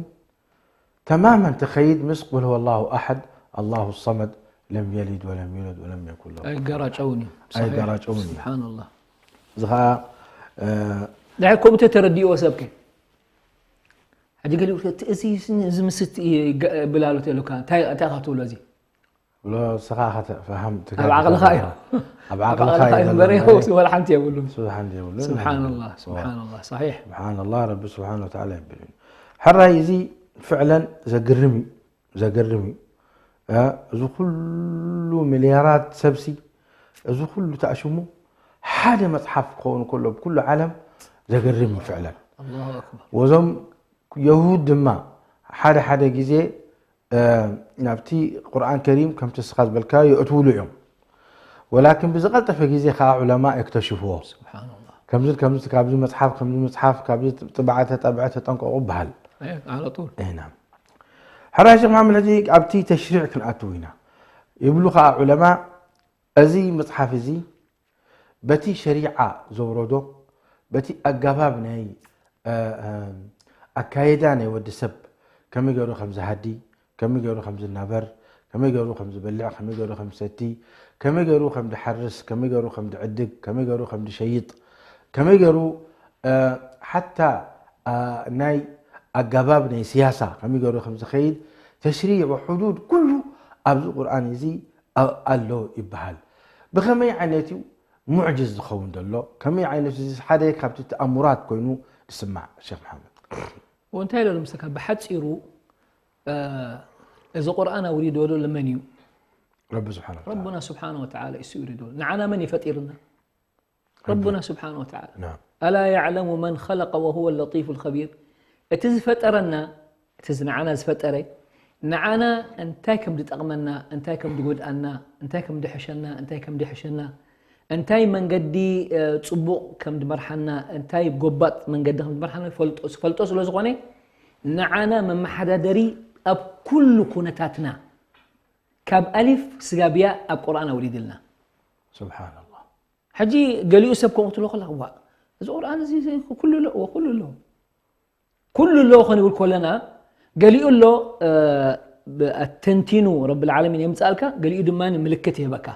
ተማመን ትኸይድ ምስ ቁል ሁወ ላሁ ኣሐድ ኣላሁ ሰመድ ለም የሊድ ወለም ዩለድ ወለም የኩን ለሁ ኣይገራጨውን እዩ። ኣይገራጨውን እዩ። ስብሓንላህ። እዚ ኸዓ ድሕር ከምኡ ተተረዲእዎ ሰብከ ሕጂ ገሊኡ እቲ እዚ እዚ ምስቲ ይብል ኣሎ ተልካ እንታይ እንታይ ኢኻ ትብሎ እዚ ብሎ ንስኻ ኢኻ ተፋሃም ኣብ ዓቕልኻ እዩ። ኣብ ዓቕልኻ እዩ እምበር ወላ ሓንቲ የብሉን። ስብሓን የብሉን። ስብሓንላህ ስብሓንላህ ሰሒሕ። ስብሓንላህ ረቢ ስብሓን ወተዓላ የብል እዩ። ሕራይ እዚ ፍዕለን ዘግርም እዩ። ዘገርም እዩ። እዚ ኩሉ ሚልያራት ሰብሲ እዚ ኩሉ ተኣሽሙ ሓደ መፅሓፍ ክኸውን ከሎ ብኩሉ ዓለም ዘገርም እዩ ፍዕለን። ወዞም የሁድ ድማ ሓደ ሓደ ግዜ ናብቲ ቁርኣን ከሪም ከምቲ እስኻ ዝበልካዮ የእትውሉ እዮም። ወላኪን ብዝቐልጠፈ ግዜ ከዓ ዑለማ የክተሽፍዎ። ከምዚ ከምዚ ካብዚ መፅሓፍ ከምዚ መፅሓፍ ካብዚ ጥብዓ ተጠብዐ ተጠንቀቑ በሃል። ናም ሕራይ ሸክ መሓመድ ሕጂ ኣብቲ ተሽሪዕ ክንኣትው ኢና ይብሉ ከዓ ዑለማ። እዚ መፅሓፍ እዚ በቲ ሸሪዓ ዘውረዶ፣ በቲ ኣገባብ ናይ ኣካይዳ ናይ ወዲ ሰብ፣ ከመይ ገይሩ ከም ዝሃዲ፣ ከመይ ገይሩ ከም ዝናበር፣ ከመይ ገይሩ ከም ዝበልዕ፣ ከመይ ገይሩ ከም ዝሰቲ፣ ከመይ ገይሩ ከም ዝሓርስ፣ ከመይ ገይሩ ከም ዝዕድግ፣ ከመይ ገይሩ ከም ዝሸይጥ፣ ከመይ ገይሩ ሓታ ናይ ኣገባብ ናይ ስያሳ ከመይ ገይሩ ከም ዝኸይድ፣ ተሽሪዕ ወሕዱድ ኩሉ ኣብዚ ቁርኣን እዚ ኣሎ ይበሃል። ብኸመይ ዓይነት እዩ ሙዕጅዝ ዝኸውን ዘሎ? ከመይ ዓይነት እዚ ሓደ ካብቲ ተኣምራት ኮይኑ ዝስማዕ ሸኽ መሓመድ? እንታይ ኢሎ ንምሰካ ብሓፂሩ እዚ ቁርኣን ኣውሪዶ ዘሎ መን እዩ? ረቢ ስብሓን ረቡና ስብሓን ወተዓላ እሱ ይውሪዶ። ንዓና መን ይፈጢርና? ረቡና ስብሓን ወተዓላ። ኣላ ያዕለሙ መን ኸለቀ ወሁወ ለጢፉ ልኸቢር። እቲ ዝፈጠረና እቲ ንዓና ዝፈጠረ ንዓና እንታይ ከም ዝጠቕመና፣ እንታይ ከም ዝጎድኣና፣ እንታይ ከም ዝሕሸና፣ እንታይ ከም ዝሕሸና፣ እንታይ መንገዲ ጽቡቕ ከም ዝመርሓና፣ እንታይ ጎባጥ መንገዲ ከም ዝመርሓና ፈልጦ ስለ ዝኾነ ንዓና መመሓዳደሪ ኣብ ኩሉ ኩነታትና ካብ ኣሊፍ ስጋብ ያእ ኣብ ቁርኣን ኣውሪድልና። ስብሓንላህ። ሕጂ ገሊኡ ሰብ ከምኡ ትብሎ ከለኻ ዋ እዚ ቁርኣን እዚ ኩሉ ኣለዎ ኩሉ ኣለዎ ኩሉ ኣለዎ ክንብል ከለና ገሊኡ ኣሎ ተንቲኑ ረብል ዓለሚን የምፅኣልካ፣ ገሊኡ ድማ ምልክት ይህበካ።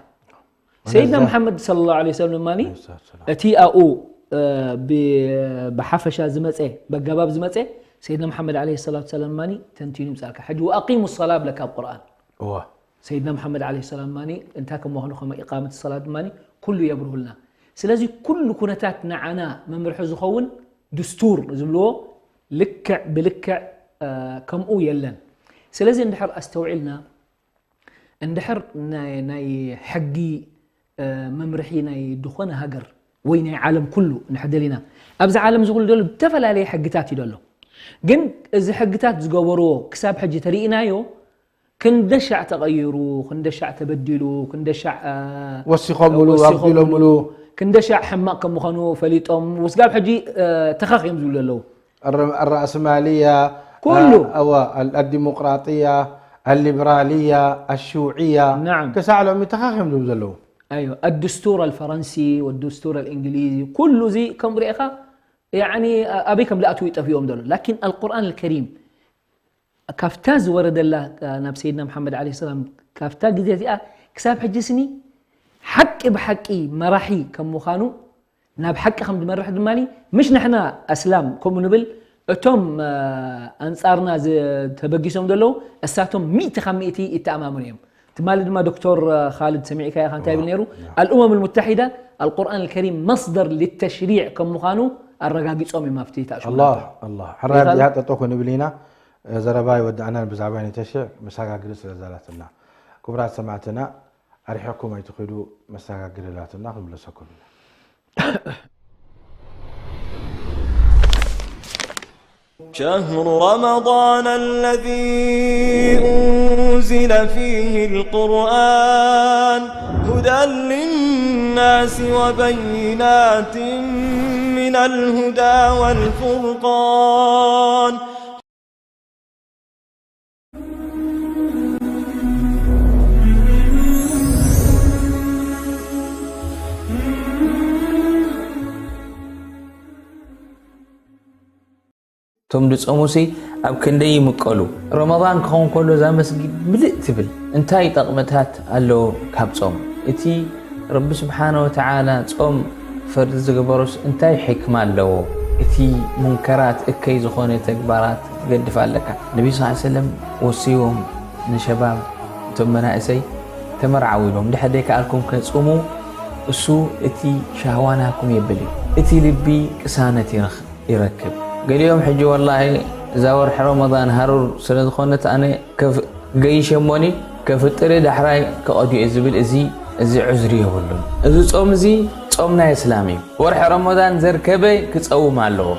ሰይድና መሓመድ ሰለላሁ ዐለይሂ ወሰለም ድማ እቲ ኣብኡ ብሓፈሻ ዝመፀ በገባብ ዝመፀ ሰይድና መሓመድ ዐለይሂ ሰላቱ ሰላም ድማ ተንቲኑ ይምፅኣልካ። ሕጂ ወኣቂሙ ሰላ ብለካ ኣብ ቁርኣን እዋ ሰይድና መሓመድ ዐለይሂ ሰላም ድማ እንታይ ከም ምዃኑ ከመ ኢቃመት ሰላት ድማ ኩሉ የብርሁልና። ስለዚ ኩሉ ኩነታት ንዓና መምርሒ ዝኸውን ድስቱር ዝብልዎ ልክዕ ብልክዕ ከምኡ የለን። ስለዚ እንድሕር ኣስተውዒልና እንድሕር ናይ ሕጊ መምርሒ ናይ ዝኾነ ሃገር ወይ ናይ ዓለም ኩሉ እንድሕር ደሊና ኣብዚ ዓለም እዚ ኩሉ ዘሎ ዝተፈላለየ ሕግታት እዩ ዘሎ። ግን እዚ ሕግታት ዝገበርዎ ክሳብ ሕጂ ተሪኢናዮ ክንደሻዕ ተቐይሩ፣ ክንደሻዕ ተበዲሉ፣ ክንደሻዕ ወሲኾምሉ ኣብዲሎምሉ ክንደሻዕ ሕማቕ ከም ምዃኑ ፈሊጦም ውስጋብ ሕጂ ተኻኺዮም ዝብሉ ኣለዉ። الرأسمالية ኩሉ الديمقراطية الليبرالية الشيوعية نعم ክሳዕ ሎሚ ተኻኺዮም ዝብሉ ዘለዉ أيوة الدستور الفرنسي والدستور الإنجليزي ኩሉ እዚ ከም ርኢኻ يعني ኣበይ ከም ዝኣትዉ ይጠፍኦም ዘሎ لكن القرآن الكريم ካብታ ዝወረደላ ናብ ሰይድና መሓመድ ለ ሰላም ካብታ ግዜ እዚኣ ክሳብ ሕጂ ስኒ ሓቂ ብሓቂ መራሒ ከም ምዃኑ ናብ ሓቂ ከም ዝመርሕ ድማ ምሽ ንሕና ኣስላም ከምኡ ንብል እቶም ኣንፃርና ተበጊሶም ዘለዉ እሳቶም ሚእቲ ካብ ሚእቲ ይተኣማመኑ እዮም ትማሊ ድማ ዶክተር ካልድ ሰሚዕካ ኢኻ እንታይ ይብል ነይሩ الأمم المتحدة القرآن الكريم مصدر للتشريع ከም ምዃኑ ኣረጋጊፆም እዮም ኣብቲ ተኣሽሙ الله الله ሕራይ ኣብዚኣ ጠጠው ክንብል ኢና ዘረባ ይወዳእናን ብዛዕባ ናይ ተሽዕ መሰጋግሪ ስለ ዘላትና ክቡራት ሰማዕትና ኣርሒቕኩም ኣይትኺዱ መሰጋግሪ ላትና ክንምለሰኩም ኢና شهر رمضان الذي أنزل فيه القرآن هدى للناس وبينات من الهدى والفرقان እቶም ዝጾሙሲ ኣብ ክንደይ ይምቀሉ። ረመዳን ክኸውን ከሎ እዛ መስጊድ ምልእ ትብል። እንታይ ጠቕምታት ኣለዎ ካብ ጾም? እቲ ረቢ ስብሓነ ወተዓላ ጾም ፈርዲ ዝገበሮስ እንታይ ሕክማ ኣለዎ? እቲ ሙንከራት እከይ ዝኾነ ተግባራት ትገድፍ ኣለካ። ነቢ ስ ሰለም ወሲዎም ንሸባብ እቶም መናእሰይ ተመርዓው ኢሎም ድሕር ደይከኣልኩም ከጽሙ እሱ እቲ ሻህዋ ናኩም የብል እዩ። እቲ ልቢ ቅሳነት ይረኽብ። ይረክብ። ገሊኦም ሕጂ ወላሂ እዛ ወርሒ ረመዳን ሃሩር ስለ ዝኾነት ኣነ ገይሸሞኒ ከፍጥር ዳሕራይ ክቐድዮ ዝብል እዚ እዚ ዕዝሪ የብሉን። እዚ ጾም እዚ ጾም ናይ እስላም እዩ። ወርሒ ረመዳን ዘርከበ ክጸውም ኣለዎ።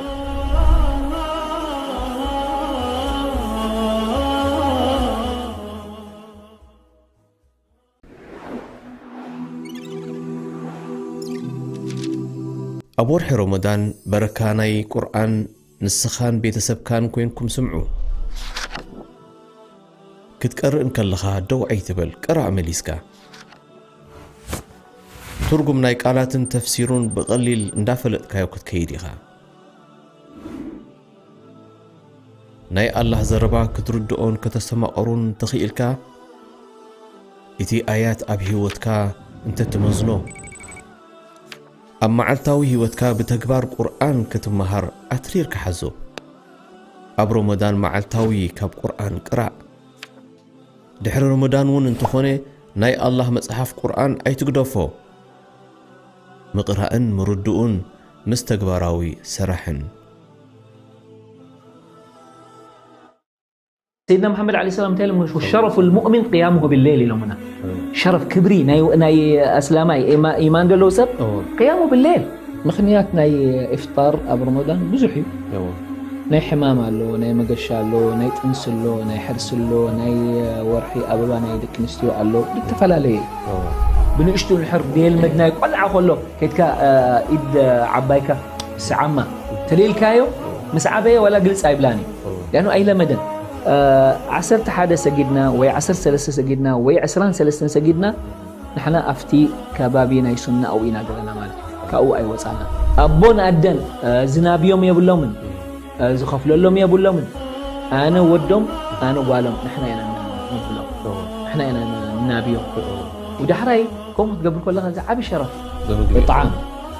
ኣብ ወርሒ ሮሞዳን በረካ ናይ ቁርኣን ንስኻን ቤተሰብካን ኮይንኩም ስምዑ። ክትቀርእ እንከለኻ ደው ኣይትበል፣ ቅራእ መሊስካ። ትርጉም ናይ ቃላትን ተፍሲሩን ብቐሊል እንዳፈለጥካዮ ክትከይድ ኢኻ። ናይ ኣላህ ዘረባ ክትርድኦን ከተስተማቐሩን ተኽኢልካ፣ እቲ ኣያት ኣብ ህይወትካ እንተትመዝኖ፣ ኣብ መዓልታዊ ህይወትካ ብተግባር ቁርኣን ክትመሃር ኣትሪርካ ሓዞ። ኣብ ረመዳን መዓልታዊ ካብ ቁርኣን ቅራእ። ድሕሪ ረመዳን እውን እንተኾነ ናይ ኣላህ መጽሓፍ ቁርኣን ኣይትግደፎ። ምቕራእን ምርድኡን ምስ ተግባራዊ ስራሕን። ሰይድና መሓመድ ዓለይሂ ሰላም እንታይ ኢሎም? ሸረፉል ሙእሚን ቅያሙሁ ቢሌል ኢሎምና። ሸረፍ ክብሪ ናይ ናይ ኣስላማይ ኢማ- ኢማን ዘለዎ ሰብ እዎ። ቅያሙ ቢሌል። ምኽንያት ናይ ኢፍጣር ኣብ ረመዳን ብዙሕ እዩ። እዎ። ናይ ሕማም ኣሎ፣ ናይ መገሻ ኣሎ፣ ናይ ጥንሲ ኣሎ፣ ናይ ሕርሲ ኣሎ፣ ናይ ወርሒ ኣበባ ናይ ደቂ ኣንስትዮ ኣሎ፣ ዝተፈላለየ እዩ። እዎ። ብንእሽቱ ንሕር ብየልመድናይ ቆልዓ ከሎ ከድካ ኢድ ዓባይካ ስዓማ ተደልካዮ ምስ ዓበየ ዋላ ግልጽ ኣይብላን እዩ። ያኑ ኣይለመደን። ዓሰርተ ሓደ ሰጊድና ወይ ዓሰርተ ሰለስተ ሰጊድና ወይ ዕስራን ሰለስተን ሰጊድና ንሕና ኣብቲ ከባቢ ናይ ሱና ኣብኡ ኢና ዘለና ማለት እዩ። ካብኡ ኣይወፃና። ኣቦን ኣደን ዝናብዮም የብሎምን፣ ዝኸፍለሎም የብሎምን። ኣነ ወዶም ኣነ ጓሎም ንሕና ኢና ንብሎም፣ ንሕና ኢና ንናብዮም። ወዳሕራይ ከምኡ ክትገብር ከለኻ ዝዓቢ ሸረፍ ዘመግቢ ኢጣዓም።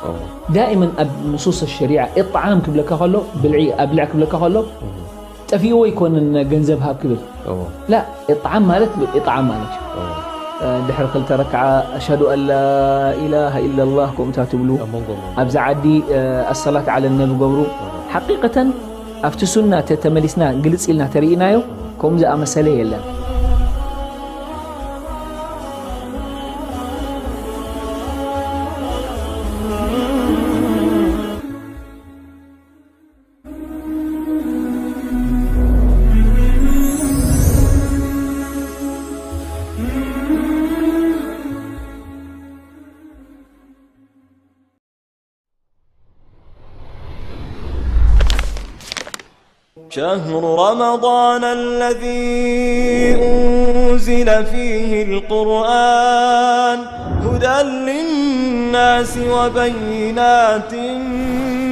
እዎ። ዳኢመን ኣብ ንሱስ ሸሪዓ ኢጣዓም ክብለካ ከሎ ብልዒ ኣብልዕ ክብለካ ከሎ ጠፊእዎ ኣይኮንን ገንዘብ ሃብ ክብል እዎ። ላ ኢጣዓም ማለት ኢጣዓም ማለት እዩ። እዎ። ድሕሪ ክልተ ረክዓ ኣሽሀዱ ኣን ላ ኢላሃ ኢለላህ ከምኡታ ትብሉ ኣብ መንጎ መንጎ። ኣብዚ ዓዲ ኣሰላት ዓለ ነቢ ገብሩ ሓቂቀተን ኣብቲ ሱና ተ- ተመሊስና ግልጽ ኢልና ተርእናዮ ከምኡ ዝኣመሰለ የለን። شهر رمضان الذي أنزل فيه القرآن هدى للناس وبينات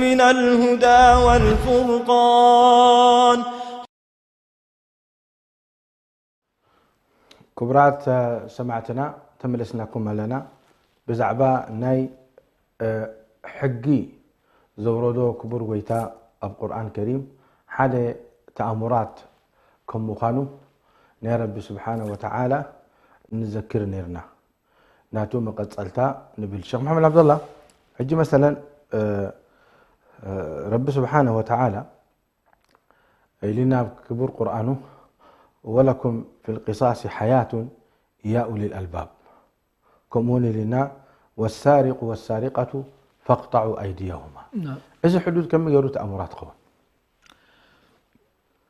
من الهدى والفرقان. ክቡራት ሰማዕትና ተመለስናኩም ኣለና። ብዛዕባ ናይ ሕጊ ዘውረዶ ክቡር ጎይታ ኣብ ቁርኣን ከሪም ሓደ ተኣምራት ከም ምዃኑ ናይ ረቢ ስብሓነ ወተዓላ ንዘክር ነይርና። ናቱ መቐጸልታ ንብል። ሸኽ መሓመድ ዓብደላ፣ ሕጂ መሰለን ረቢ ስብሓነ ወተዓላ ኢልና ኣብ ክቡር ቁርኣኑ ወለኩም ፊል ቂሳሲ ሓያቱን ያ ኡሊል ኣልባብ። ከምኡ እውን ኢልና ወሳሪቁ ወሳሪቀቱ ፈቅጠዑ ኣይድየሁማ። እዚ ሕዱድ ከመይ ገይሩ ተኣምራት ክኸውን?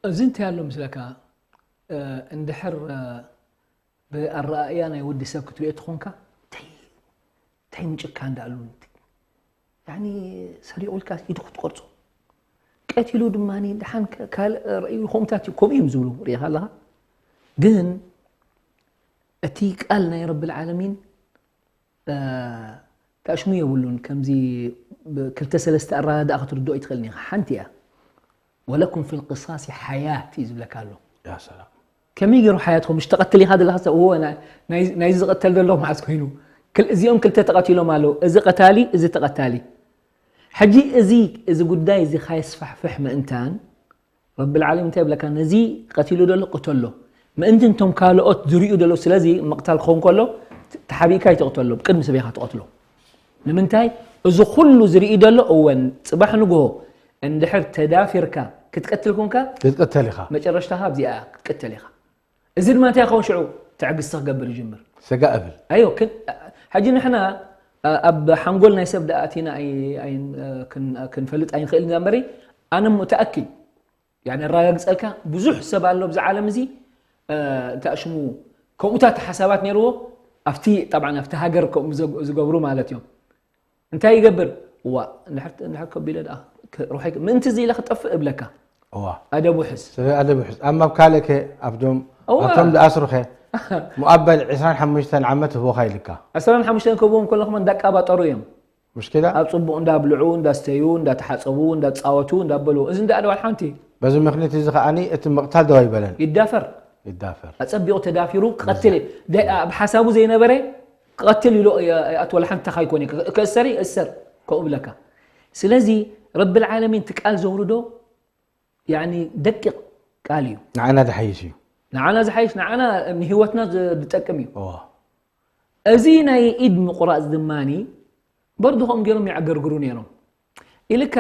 እዚ እንታይ ኣሎ ምስለካ እንድሕር ብኣረኣእያ ናይ ወዲ ሰብ ክትሪኦ ተኾንካ እንታይ እንታይ ምጭካን ዳኣሉ ያኒ ሰሪቑልካ ኢዱ ክትቆርጾ ቀቲሉ ድማ ደሓን ካልእ ርእዩ ከምኡታት እዩ ከምኡ እዮም ዝብሉ ርኢኻ ኣለኻ ግን እቲ ቃል ናይ ረቢ ልዓለሚን ተኣሽሙ የብሉን ከምዚ ክልተ ሰለስተ ኣረዳድኣ ክትርድኦ ይትኽእልን ኢኻ ሓንቲ እያ ወለኩም ፊ ልቅሳሲ ሓያት እዩ ዝብለካ ኣሎ ያ ሰላም ከመይ ገይሩ ሓያት ኮ ምሽ ተቐትል ኢኻ ዘለኻ ሰብ እዎ ናይዚ ዝቐተል ዘሎ መዓስ ኮይኑ እዚኦም ክልተ ተቐቲሎም ኣለዉ እዚ ቀታሊ እዚ ተቐታሊ ሕጂ እዚ እዚ ጉዳይ እዚ ካየስፋሕፍሕ ምእንታን ረቢ ልዓለም እንታይ ይብለካ ነዚ ቀቲሉ ዘሎ ቅተሎ ምእንቲ እንቶም ካልኦት ዝርእዩ ዘለዉ ስለዚ ምቕታል ክኸውን ከሎ ተሓቢእካ ይተቕተሎ ብቅድሚ ሰበይካ ትቐትሎ ንምንታይ እዚ ኩሉ ዝርኢ ዘሎ እወን ፅባሕ ንግሆ እንድሕር ተዳፊርካ ክትቀትል ኮንካ ክትቀተል ኢኻ መጨረሽታኻ ኣብዚኣ ክትቀተል ኢኻ እዚ ድማ እንታይ ይኸውን ሽዑ ትዕግስቲ ክገብር ይጅምር ስጋ እብል ኣዮ ሕጂ ንሕና ኣብ ሓንጎል ናይ ሰብ ደኣቲና ክንፈልጥ ኣይንኽእል ኢና እምበሪ ኣነ ሙተኣኪድ ያኒ ኣረጋግፀልካ ብዙሕ ሰብ ኣሎ ኣብዚ ዓለም እዚ እንታይ ሽሙ ከምኡታት ሓሳባት ነይርዎ ኣብቲ ጠብዓ ኣብቲ ሃገር ከምኡ ዝገብሩ ማለት እዮም እንታይ ይገብር ዋ እንድሕር ከቢለ ደኣ ሩሐይ ምእንቲ እዚ ኢለ ክጠፍእ እብለካ እዋ ኣደቡ ሕዝ ሰበይ ኣደብ ውሕዝ ኣማ ኣብ ካልእ ከ ኣብዶም እዋ። ኣብቶም ዝኣስሩ ከ ሙኣበል ዕስራን ሓሙሽተን ዓመት ህቦኻ ኢልካ። ዕስራን ሓሙሽተን ከብዎም ከለኹም እንዳቃባጠሩ እዮም። ሙሽኪላ ኣብ ጽቡቕ እንዳብልዑ እንዳስተዩ እንዳተሓጸቡ እንዳተጻወቱ እንዳበሉ፣ እዚ እንዳ ኣደዋል ሓንቲ በዚ ምክንያት እዚ ከዓኒ እቲ ምቕታል ደው ኣይበለን። ይዳፈር። ይዳፈር። ኣጸቢቑ ተዳፊሩ ክቐትል እዩ። ደ- ኣብ ሓሳቡ ዘይነበረ ክቐትል ኢሉ ይኣትወላ ሓንቲ ተኻ ይኮነ። ክእሰር ይእሰር ከምኡ ብለካ። ስለዚ ረብል ዓለሚን እቲ ቃል ዘውርዶ ያኒ ደቂቕ ቃል እዩ። ንዓና ዝሓይሽ እዩ። ንዓና ዝሓይሽ ንዓና ንህይወትና ዝ- ዝጠቅም እዩ። እዋ እዚ ናይ ኢድ ምቁራጽ ድማኒ በርድኾም ገይሮም ይዕገርግሩ ነይሮም። ኢልካ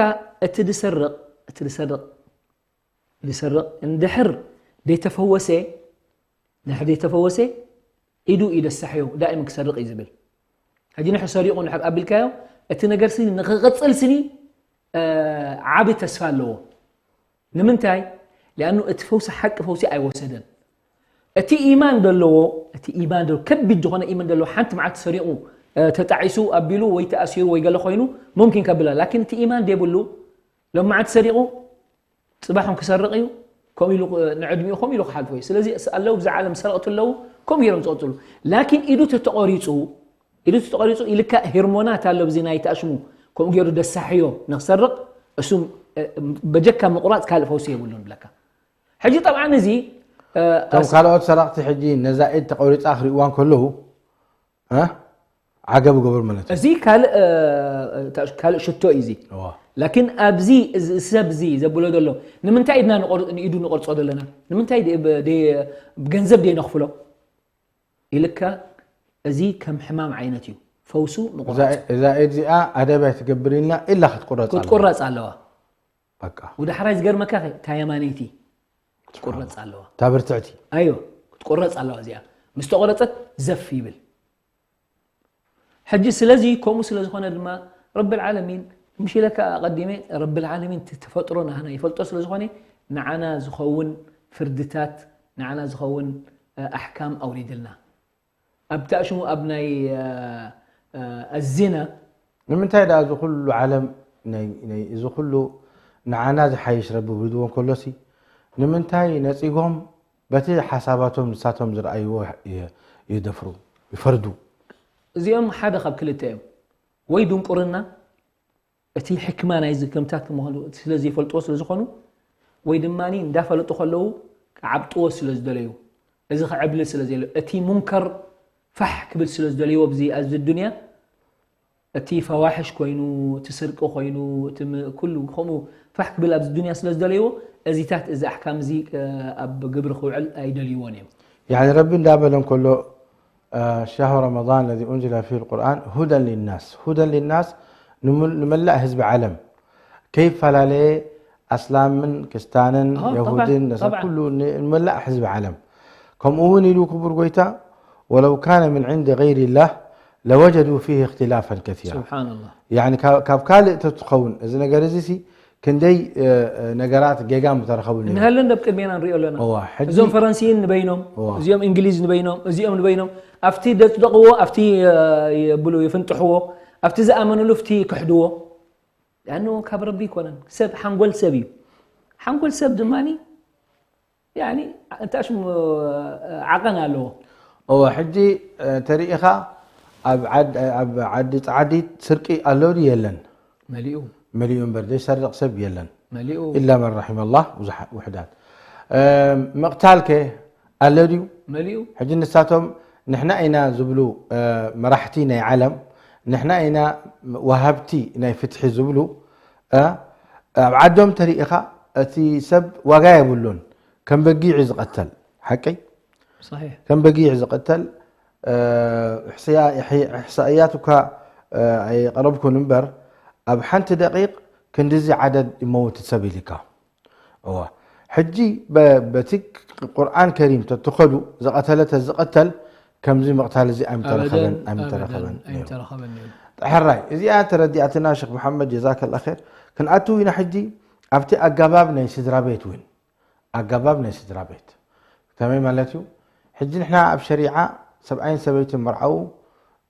እቲ ዝሰርቕ እቲ ዝሰርቕ ዝሰርቕ እንድሕር ዘይተፈወሰ ድሕር ዘይተፈወሰ ኢዱ እዩ ደሳሕዮ ዳኢም ክሰርቕ እዩ ዝብል። ሕጂ ንሕ ሰሪቑ ንሕር ኣቢልካዮ እቲ ነገር ስኒ ንክቕጽል ስኒ ዓብ ተስፋ ኣለዎ። ንምንታይ? ሊኣኑ እቲ ፈውሲ ሓቂ ፈውሲ ኣይወሰደን። እቲ ኢማን ዘለዎ እቲ ኢማን ከቢድ ዝኾነ ኢማን ዘለዎ ሓንቲ መዓልቲ ሰሪቑ ተጣዒሱ ኣቢሉ ወይ ተኣሲሩ ወይ ገለ ኮይኑ ሙምኪን ከብላ ላኪን እቲ ኢማን ደብሉ ሎም መዓልቲ ሰሪቑ ጽባሕ ክሰርቕ እዩ። ከምኡ ኢሉ ንዕድሚኡ ከምኡ ኢሉ ክሓልፎ እዩ። ስለዚ ኣለዉ ብዛ ዓለም ሰረቕቲ ኣለዉ ከምኡ ገይሮም ዝቐጽሉ። ላኪን ኢዱ ተተቖሪጹ ኢዱ ተተቖሪጹ ኢልካ ሂርሞናት ኣሎ ብዚ ናይ ተኣሽሙ ከምኡ ገይሩ ደሳሕዮ ንክሰርቕ እሱ በጀካ ምቑራጽ ካልእ ፈውሲ የብሉን ብለካ። ሕጂ ጠብዓን እዚ እቶም ካልኦት ሰረቕቲ ሕጂ ነዛ ኢድ ተቖሪጻ ክርእዋ ከለዉ እ? ዓገብ ገበሩ ማለት እዩ። እዚ ካልእ ካልእ ሽቶ እዩ እዚ። እዋ። ላኪን ኣብዚ እዚ ሰብ እዚ ዘብሎ ዘሎ ንምንታይ ኢድና ንቆር- ንኢዱ ንቆርጾ ዘለና ንምንታይ ደ- ደ- ገንዘብ ደይ ነኽፍሎ ኢልካ እዚ ከም ሕማም ዓይነት እዩ። ፈውሱ ምቑራጽ። እዛ- እዛ ኢድ እዚኣ ኣደብ ኣይትገብር ኢልና ኢላ ክትቁረጽ ኣለዋ። ክትቁረጽ ኣለዋ። በቃ ወደ ሓራይ ዝገርመካ ከ ታየማነይቲ ክትቁረጽ ኣለዋ። እታ ብርትዕቲ ኣዮ ክትቁረጽ ኣለዋ እዚኣ ምስ ተቆረጸት ዘፍ ይብል። ሕጂ ስለዚ ከምኡ ስለ ዝኾነ ድማ ረብል ዓለሚን ምሽ ኢለካ ኣቐዲመ ረብል ዓለሚን እቲ ተፈጥሮ ናህና ይፈልጦ ስለ ዝኾነ ንዓና ዝኸውን ፍርድታት ንዓና ዝኸውን ኣሕካም ኣውሪድልና። ኣብ ተእሽሙ ኣብ ናይ ኣዚና ንምንታይ ደኣ እዚ ኩሉ ዓለም ናይ- ናይ- እዚ ኩሉ ንዓና ዝሓይሽ ረቢ ውሪድዎ ከሎሲ ንምንታይ ነጺጎም በቲ ሓሳባቶም ንሳቶም ዝረኣይዎ ይ- ይደፍሩ ይፈርዱ። እዚኦም ሓደ ካብ ክልተ እዮም። ወይ ድንቁርና እቲ ሕክማ ናይዚ ከምታት ምዃኑ ስለ ዘይፈልጥዎ ስለ ዝኾኑ ወይ ድማ እንዳፈለጡ ከለዉ ክዓብጥዎ ስለ ዝደለዩ እዚ ክዕብልል ስለ ዘለ እቲ ሙንከር ፋሕ ክብል ስለ ዝደለይዎ ኣብዚ ኣብዚ ዱንያ እቲ ፈዋሕሽ ኮይኑ እቲ ስርቂ ኮይኑ እቲ ም- ኩሉ ከምኡ ፋሕ ክብል ኣብዚ ዱንያ ስለ ዝደለይዎ እዚታት እዚ ኣሕካም እዚ እ፣ ኣብ ግብሪ ክውዕል ኣይደልይዎን እዮም። يعني ረቢ እንዳበለ እንከሎ شهر رمضان الذي أنزل فيه القرآن هدى للناس هدى للناس ንመላእ ህዝቢ ዓለም ከይፈላለየ ኣስላምን ክስታንን አዎ፣ የሁድን طبعاً، ነሳ طبعاً. ኩሉ ንመላእ ህዝቢ ዓለም ከምኡ እውን ኢሉ ክቡር ጎይታ ولو كان من عند غير الله لوجدوا فيه اختلافا كثيرا ስብሓንላህ يعني ካብ ካልእ ተትኸውን እዚ ነገር እዚ ሲ ክንደይ እ፣ እ፣ ነገራት ጌጋ ምተረኸቡ ነይሩ። እንሃለን ደብ ቅድሜና ንሪኦ ኣለና። እዋ፣ ሕጂ- እዞም ፈረንሲይን ንበይኖም እዋ። እዚኦም እንግሊዝ ንበይኖም እዚኦም ንበይኖም ኣብቲ ደጽደቕዎ ኣብቲ እ፣ የብሉ ይፍንጥሕዎ ኣብቲ ዝኣመንሉ ፍቲ ይክሕድዎ። ያኑ ካብ ረቢ ይኮነን ሰብ ሓንጎል ሰብ እዩ። ሓንጎል ሰብ ድማ ያኒ እንታይ ሽሙ ዓቐን ኣለዎ። እወ ሕጂ እ፣ ተሪኢኻ ኣብ ዓድ- ኣብ ዓዲ ጻዕዲ ስርቂ ኣሎ ድዩ የለን? መሊኡ መሊኡ እምበር ዘይሰርቕ ሰብ የለን። መሊኡ إلا من رحم الله ብዙሓት ውሕዳት እ፣ ምቕታል ከ ኣሎ ድዩ? መሊኡ ሕጂ ንሳቶም ንሕና ኢና ዝብሉ እ፣ መራሕቲ ናይ ዓለም ንሕና ኢና ወሃብቲ ናይ ፍትሒ ዝብሉ እ፣ ኣብ ዓዶም ተሪኢኻ እቲ ሰብ ዋጋ የብሉን። ከም በጊዕ እዩ ዝቐተል ሓቀይ صحيح ከም በጊዕ ዝቐተል እ፣ እሕስያ- እሕ- እሕሳእያት እኳ እ፣ ኣይቐረብኩን እምበር ኣብ ሓንቲ ደቂቕ ክንድዚ ዓደድ ይመውት ሰብ ኢልካ እዋ ሕጂ በ- በቲ ቁርኣን ከሪም ተትኸዱ ዝቐተለ ተዝቐተል ከምዚ ምቕታል እዚ ኣይምተረኸበን ኣበደን ኣይምተረኸበን ኣበደን ኣይምተረኸበን ነይሩ። ሕራይ እዚኣ ተረዲኣትና ሸክ መሓመድ ጀዛከላ ር ክንኣትው ኢና ሕጂ ኣብቲ ኣገባብ ናይ ስድራ ቤት እውን ኣገባብ ናይ ስድራ ቤት ከመይ ማለት እዩ ሕጂ ንሕና ኣብ ሸሪዓ ሰብኣይን ሰበይትን መርዓው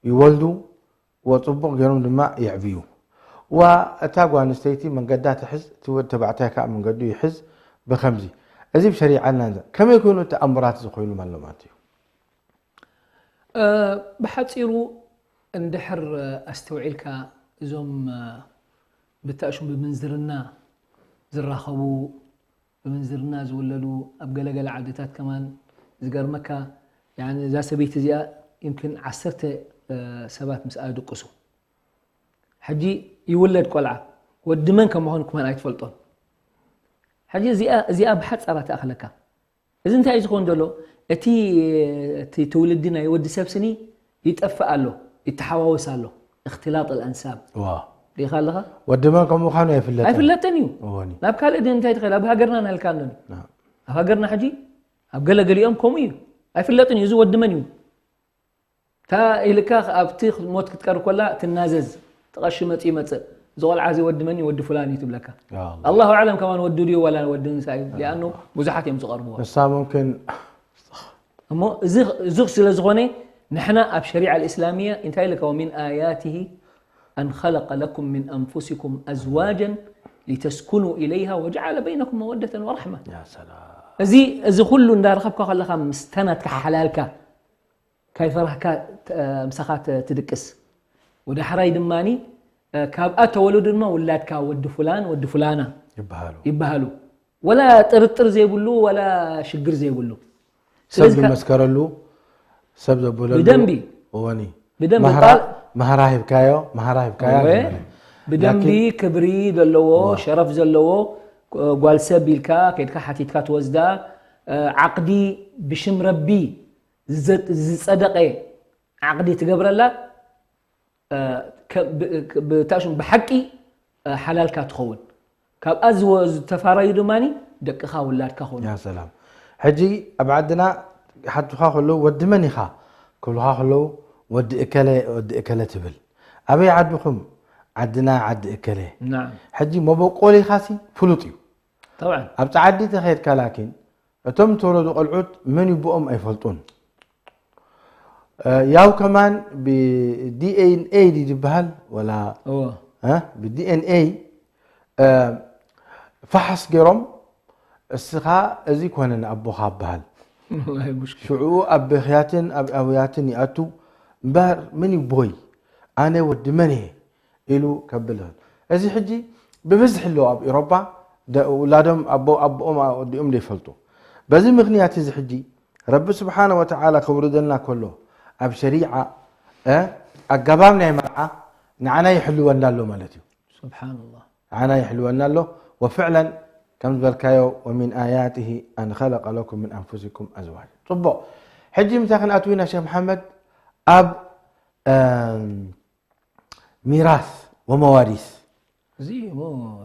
ይወልዱ ወፅቡቕ ገይሮም ድማ የዕብዩ ዋ እታ ጓ ኣንስተይቲ መንገዳ ትሕዝ እቲ ወድ ተባዕታይ ከዓ መንገዱ ይሕዝ ብከምዚ እዚ ብሸሪዓና ከመይ ኮይኑ እቲ ኣምራት ዝኾይኑ ማለት እዩ ብሓጺሩ እንድሕር ኣስተውዒልካ እዞም ብታእሹም ብምንዝርና ዝራኸቡ ብምንዝርና ዝውለዱ ኣብ ገለገለ ዓድታት ከማን ዝገርመካ እዛ ሰበይቲ እዚኣ ይምክን ዓሰርተ ሰባት ምስኣ ድቅሱ ሕጂ ይውለድ ቆልዓ ወዲ መን ከም ምዃኑ ክመን ኣይትፈልጦን ሕጂ እዚኣ ብሓጻራ ትኣኽለካ እዚ እንታይ እዩ ዝኸውን ዘሎ እቲ እቲ ትውልዲ ናይ ወዲ ሰብ ስኒ ይጠፍእ ኣሎ ይተሓዋወስ ኣሎ እክትላጥ ኣልኣንሳብ ሪኢኻ ኣለኻ ወዲ መን ከም ምዃኑ ኣይፍለጥን ኣይፍለጥን እዩ እወኒ ናብ ካልእ ድን እንታይ ትኽእል ኣብ ሃገርና ናልካ ኣሎኒ ኣብ ሃገርና ሕጂ ኣብ ገለገሊኦም ከምኡ እዩ ኣይፍለጥን እዩ እዚ ወዲ መን እዩ እታ ኢልካ ኣብቲ ሞት ክትቀርብ ከላ ትናዘዝ እቲ ቀሺ መፂኡ ይመፅእ እዚ ቆልዓ እዚ ወዲ መን እዩ ወዲ ፍላን እዩ ትብለካ ኣላሁ ኣዕለም ከማን ወዲ ድዩ ዋላ ወዲ ንሳ እዩ ሊኣኑ ብዙሓት እዮም ዝቐርብዎ ንሳ ሙምክን እሞ እዚ ስለ ዝኾነ ንሕና ኣብ ሸሪዓ ልእስላምያ እንታይ ኢልካ ومن آياته أن خلق لكم من أنفسكم أزواجا لتسكنوا إليها وجعل بينكم مودة ورحمة ያ ሰላም እዚ እዚ ኩሉ እንዳረኸብካ ከለኻ ምስ ተናትካ ሓላልካ ካይፈራህካ ምሳኻ ትድቅስ ወዳሕራይ ድማ ካብኣ ተወለዱ ድማ ውላድካ ወዲ ፍላን ወዲ ፍላና ይበሃሉ ይበሃሉ ወላ ጥርጥር ዘይብሉ ወላ ሽግር ዘይብሉ ሰብ ዝመስከረሉ ሰብ ዘብለሉ ብደንቢ እወኒ ብደንቢ ማህራ ቃል ማህራ ሂብካዮ ማህራ ሂብካያ እወ፣ ይበሃል። ብደንቢ ላኪን- ክብሪ ዘለዎ ሸረፍ ዘለዎ ጓል ሰብ ኢልካ ከድካ ሓቲትካ ትወስዳ ዓቅዲ ብሽም ረቢ ዝዘ- ዝፀደቀ ዓቅዲ ትገብረላ እ፣ ከ- ብ- ክ- ብታሽም ብሓቂ እ፣ ሓላልካ ትኸውን ካብኣ ዝወ- ዝተፋረዩ ድማ ደቅኻ ውላድካ ኾኑ ያ ሰላም ሕጂ ኣብ ዓድና ሓቱኻ ከለዉ ወዲ መን ኢኻ ክብሉኻ ከለዉ ወዲ እከለ ወዲ እከለ ትብል ኣበይ ዓድኹም ዓድና ዓዲ እከለ ናም ሕጂ መበቆሊኻሲ ፍሉጥ እዩ طبعا ኣብ ፃዓዲ ተኸድካ ላኪን እቶም ተወለዱ ቆልዑት መን ይቦኦም ኣይፈልጡን እ፣ ያው ከማን ብዲኤንኤ ድዩ ዝበሃል ወላ እዎ እ፣ ብዲኤንኤ እ፣ ፋሕስ ገይሮም እስኻ እዚ ኮነ ንኣቦኻ በሃል والله مشكلة ሽዑ ኣብ ብኽያትን ኣብ ኣውያትን ይኣቱ እምበር ምን ይቦይ ኣነ ወዲ መን እየ ኢሉ ከብል ይኽእል። እዚ ሕጂ ብብዝሒ ኣለዉ ኣብ ኤሮፓ ደ- ውላዶም ኣቦ ኣቦኦም ኣወዲኦም ዘይፈልጡ። በዚ ምኽንያት እዚ ሕጂ ረቢ ስብሓነ ወተዓላ ከውርደልና ከሎ ኣብ ሸሪዓ እ፣ ኣገባብ ናይ መርዓ ንዓና ይሕልወና ኣሎ ማለት እዩ። سبحان الله ዓና ይሕልወና ኣሎ ወፍዕለን ከም ዝበልካዮ ومن آياته أن خلق لكم من أنفسكم أزواجا ፅቡቕ ሕጂ ምሳይ ክንኣትው ኢና ሸክ መሓመድ ኣብ እም፣ ሚራስ ወመዋሪስ እዚ እሞ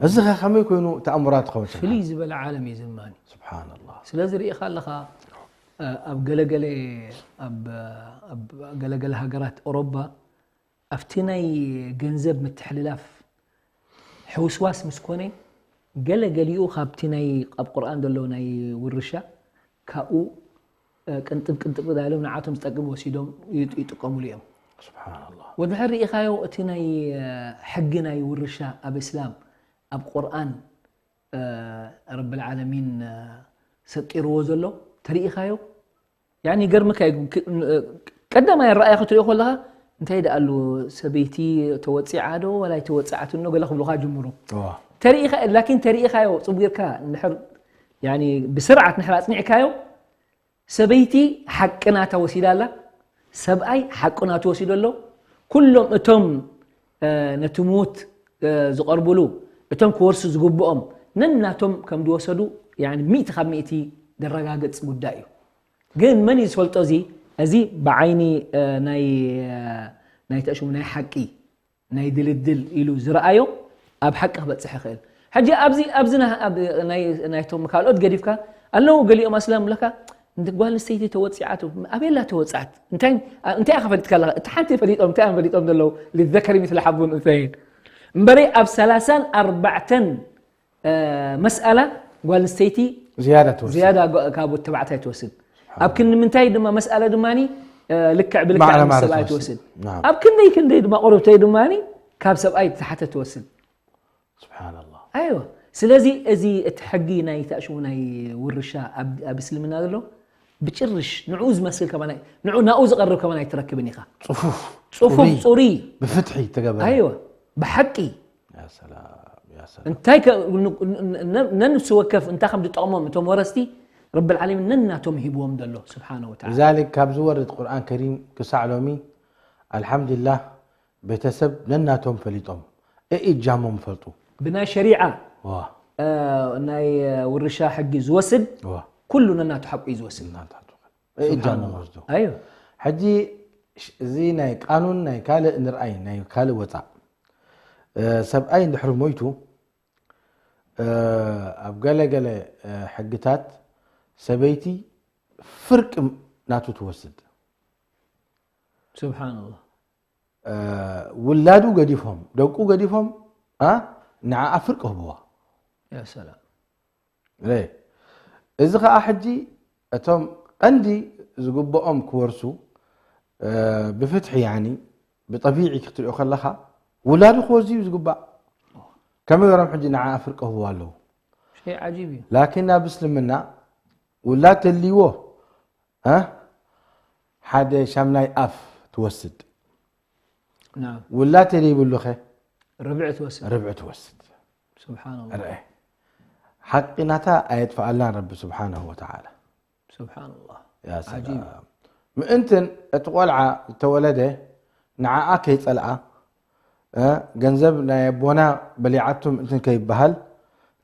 እዚ ኸ ከመይ ኮይኑ ተኣምራት ትኸውን ሸክ ፍልይ ዝበለ ዓለም እዩ ዝማኒ ስብሓንላህ ስለዚ ርኢኻ ኣለኻ እ፣ ኣብ ገለገለ ኣብ ኣብ ገለገለ ሃገራት ኦሮባ ኣብቲ ናይ ገንዘብ ምትሕልላፍ ሕውስዋስ ምስ ኮነ ገለ ገሊኡ ካብቲ ናይ ኣብ ቁርኣን ዘሎ ናይ ውርሻ ካብኡ እ፣ ቅንጥብ ቅንጥብ ዳሎም ንዓቶም ዝጠቅም ወሲዶም ይጥ- ይጥቀሙሉ እዮም ስብሓንላህ ወድሕር ርኢኻዮ እቲ ናይ እ፣ ሕጊ ናይ ውርሻ ኣብ እስላም ኣብ ቁርኣን እ፣ ረብል ዓለሚን እ፣ ሰጢርዎ ዘሎ ተርኢኻዮ ያኒ ገርምካ እዩ። ክ- እ፣ ቀዳማይ ኣረኣያ ክትሪኦ ከለኻ እንታይ ደኣሉ ሰበይቲ ተወፂዓ ዶ ዋላ ኣይተወፅዓትን ዶ ገለ ክብሉኻ ጅምሩ እዋ ተርኢኻ ላኪን ተርኢኻዮ ፅቡርካ እንድሕር ያኒ ብስርዓት እንድሕር ኣፅኒዕካዮ ሰበይቲ ሓቂ ናታ ወሲዳ ኣላ ሰብኣይ ሓቂ ናቱ ወሲዱ ኣሎ ኩሎም እቶም እ፣ ነቲ ምዉት እ፣ ዝቐርብሉ እቶም ክወርሱ ዝግብኦም ነናቶም ከም ዝወሰዱ ያኒ ሚእቲ ካብ ሚእቲ ዘረጋግፅ ጉዳይ እዩ ግን መን እዩ ዝፈልጦ እዚ እዚ ብዓይኒ እ፣ ናይ እ፣ ናይ ተእሽሙ ናይ ሓቂ ናይ ድልድል ኢሉ ዝረኣዮ ኣብ ሓቂ ክበፅሕ ይኽእል ሕጂ ኣብዚ ኣብዚ ና- ኣብ- ናይ- ናይቶም ካልኦት ገዲፍካ ኣለዉ ገሊኦም ኣስላም ብለካ እንዲ ጓል ኣንስተይቲ ተወፂዓት ኣበየላ ተወፅዓት እንታይ እንታይ ኢኻ ፈሊጥካ ኣለኻ እቲ ሓንቲ ፈሊጦም እንታይ እዮም ፈሊጦም ዘለዉ ልዘከሪ ምስለ ሓቡ ንእንሰይን እምበረይ ኣብ ሰላሳን ኣርባዕተን እ፣ መስኣላ ጓል ኣንስተይቲ ዝያዳ ትወስድ ዝያዳ ጓ- ካብ ተባዕታይ ትወስድ ኣብ ክንዲ ምንታይ ድማ መስኣላ ድማ ልክዕ ብልክዕ ማዕረ ምስ ማዕረ ሰብኣይ ትወስድ። ትወስድ ናም። ኣብ ክንደይ ክንደይ ድማ ቆረብተይ ድማ ካብ ሰብኣይ ዝሓተ ትወስድ ስብሓንላህ ኣይዋ ስለዚ እዚ እቲ ሕጊ ናይ ተእሽሙ ናይ ውርሻ ኣብ ኣብ እስልምና ዘሎ ብጭርሽ ንዑ ዝመስል ከማን ኣይ- ንዑ ናኡ ዝቐርብ ከማን ኣይትረክብን ኢኻ። ጽፉፍ ጽፉፍ ጽሩይ፣ ጽሩይ ብፍትሒ ተገበረ። ኣይወ ብሓቂ ያ ሰላም ያ ሰላም። እንታይ ከ- ን- ን- ን- ነንሱ ወከፍ እንታይ ከም ዝጠቕሞም እቶም ወረስቲ ረብል ዓለሚን ነናቶም ሂብዎም ዘሎ ስብሓነ ወተዓላ። ذلك ካብ ዝወርድ ቁርኣን ከሪም ክሳዕ ሎሚ ኣልሓምዱሊላህ ቤተሰብ ነናቶም ፈሊጦም እእጃሞም ፈልጡ። ብናይ ሸሪዓ ዋ እ፣ ናይ ውርሻ ሕጊ ዝወስድ ዋ ኩሉ ነናቱ ሓቁ እዩ ዝወስድ። እናታቱ እእጃሞም ወስዱ። ኣዮ ሕጂ ሽ- እዚ ናይ ቃኑን ናይ ካልእ ንርኣይ ናይ ካልእ ወፃእ እ፣ ሰብኣይ እንድሕሪ ሞይቱ እ፣ ኣብ ገለ ገለ እ፣ ሕግታት ሰበይቲ ፍርቂ ናቱ ትወስድ። ስብሓንላህ። እ፣ ውላዱ ገዲፎም ደቁ ገዲፎም እ፣ ንዓኣ ፍርቂ ህብዋ። ያ ሰላም። ረ- እዚ ከዓ ሕጂ እቶም ቀንዲ ዝግብኦም ክወርሱ እ፣ ብፍትሒ ያኒ ብጠቢዒ ክትሪኦ ከለኻ ውላዱ ክወዝዩ ዝግባእ ከመይ ገሮም ሕጂ ንዓ ፍርቂ ህብዋ ኣለዉ። ሸይ ዓጂብ እዩ። ላኪን ኣብ እስልምና ውላድ ተልይዎ እ፣ ሓደ ሻምናይ ኣፍ ትወስድ። ናም ውላድ ተለይብሉኸ ርብዒ ትወስድ። ርብዒ ትወስድ። ስብሓንላህ። ርአ ሓቂ ናታ ኣየጥፍኣላን ረቢ ስብሓንሁ ወተዓላ። ስብሓንላህ። ያ ዓጂብ። ሰላም። ምእንትን እቲ ቆልዓ ዝተወለደ ንዓኣ ከይጸልኣ እ፣ ገንዘብ ናይ ኣቦና በሊዓቱ ምእንትን ከይበሃል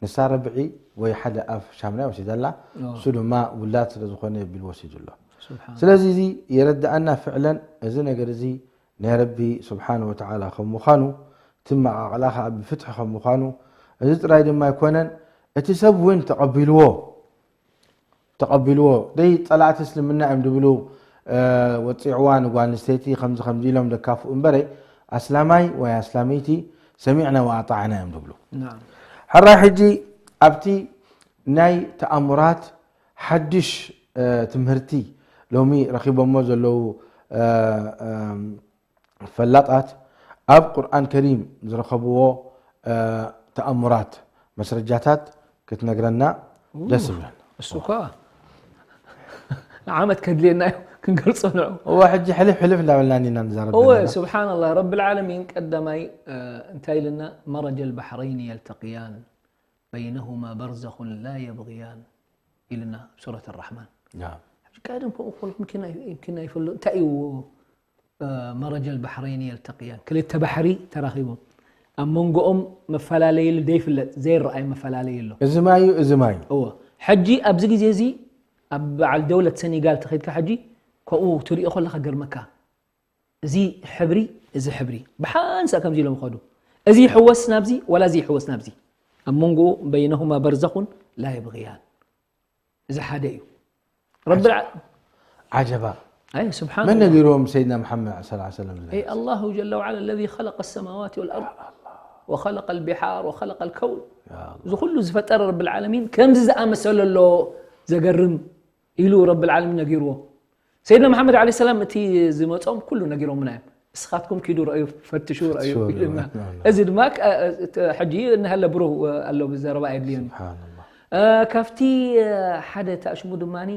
ንሳ ረብዒ ወይ ሓደ ኣፍ ሻምናይ ወሲደላ። ኦ። እሱ ድማ ውላድ ስለ ዝኾነ ቢል ወሲዱ ኣሎ። ስብሓን ስለዚ እዚ የረድኣና ፍዕለን እዚ ነገር እዚ ናይ ረቢ ስብሓን ወተዓላ ከም ምዃኑ ትመቓቕላ ከዓ ብፍትሒ ከም ምዃኑ እዚ ጥራይ ድማ ኣይኮነን እቲ ሰብ እውን ተቐቢልዎ ተቐቢልዎ ደይ ጸላእቲ እስልምና እዮም ዝብሉ እ፣ ወፂዕዋ ንጓል ኣንስተይቲ ከምዚ ከምዚ ኢሎም ደካፍኡ እምበረ ኣስላማይ ወይ ኣስላመይቲ ሰሚዕና ወኣጣዕና እዮም ዝብሉ። ናም ሕራይ ሕጂ ኣብቲ ናይ ተኣምራት ሓድሽ እ፣ ትምህርቲ ሎሚ ረኺቦሞ ዘለዉ እ፣ እ፣ ፈላጣት ኣብ ቁርኣን ከሪም ዝረኸብዎ እ፣ ተኣምራት መስረጃታት ክትነግረና ደስ ይብለን። እሱ እኳ ንዓመት ከድልየና እዩ ክንገልጾ ንዑ። እወ ሕጂ ሕልፍ ሕልፍ እንዳበልና ኢና ንዛረብ እወ ዘለና። ስብሓንላህ ረብል ዓለሚን ቀዳማይ እ፣ እንታይ ኢልና መረጀ ልባሕረይን የልተቅያን በይነሁማ በርዘኹን ላ የብግያን ኢልና ሱረት ራሕማን። ናም። ቀደም ከምኡ ክኾልኩም ኪና ይፈልጡ እንታይ እዩ እ፣ መረጀ ልባሕረይን የልተቅያን ክልተ ባሕሪ ተራኺቦም ኣብ መንጎኦም መፈላለይሉ ዘይፍለጥ ዘይረኣይ መፈላለይ ኣሎ። እዚ ማዩ እዚ ማዩ እዎ ሕጂ ኣብዚ ግዜ እዚ ኣብ በዓል ደውለት ሰኔጋል ተኸድካ ሕጂ ከምኡ ትሪኦ ከለካ ገርመካ እዚ ሕብሪ እዚ ሕብሪ ብሓንሳእ ከምዚ ኢሎም ይኸዱ። እዚ ይሕወስ ናብዚ ዋላ እዚ ይሕወስ ናብዚ ኣብ መንጎኡ በይነሁማ በርዘኹን ላ የብግያን እዚ ሓደ እዩ። ረቢ ዓጀባ ኣይ ስብሓን መን ነጊሮም ሰይድና መሓመድ ስ ሰለም ዝለ أي الله جل وعلا الذي خلق السماوات والأرض وخلق البحار وخلق الكون እዚ ኩሉ ዝፈጠረ ረቢ ዓለሚን ከምዚ ዝኣመሰለ ኣሎ ዘገርም ኢሉ ረቢ ዓለሚን ነጊርዎ። ሰይድና መሓመድ ዓለይሂ ሰላም እቲ ዝመጾም ኩሉ ነጊሮምና እዮም። እስኻትኩም ኪዱ ረኣዩ ፈትሹ ረኣዩ ፈትሹ፣ ኢሉና። ረኣዩ። እዚ ድማ ክ- እቲ ሕጂ እንሃለ ብሩህ ኣሎ ብዘረባ ኣየድልዮን እዩ። ስብሓንላህ። እ፣ ካብቲ እ፣ ሓደ ተኣሽሙ ድማኒ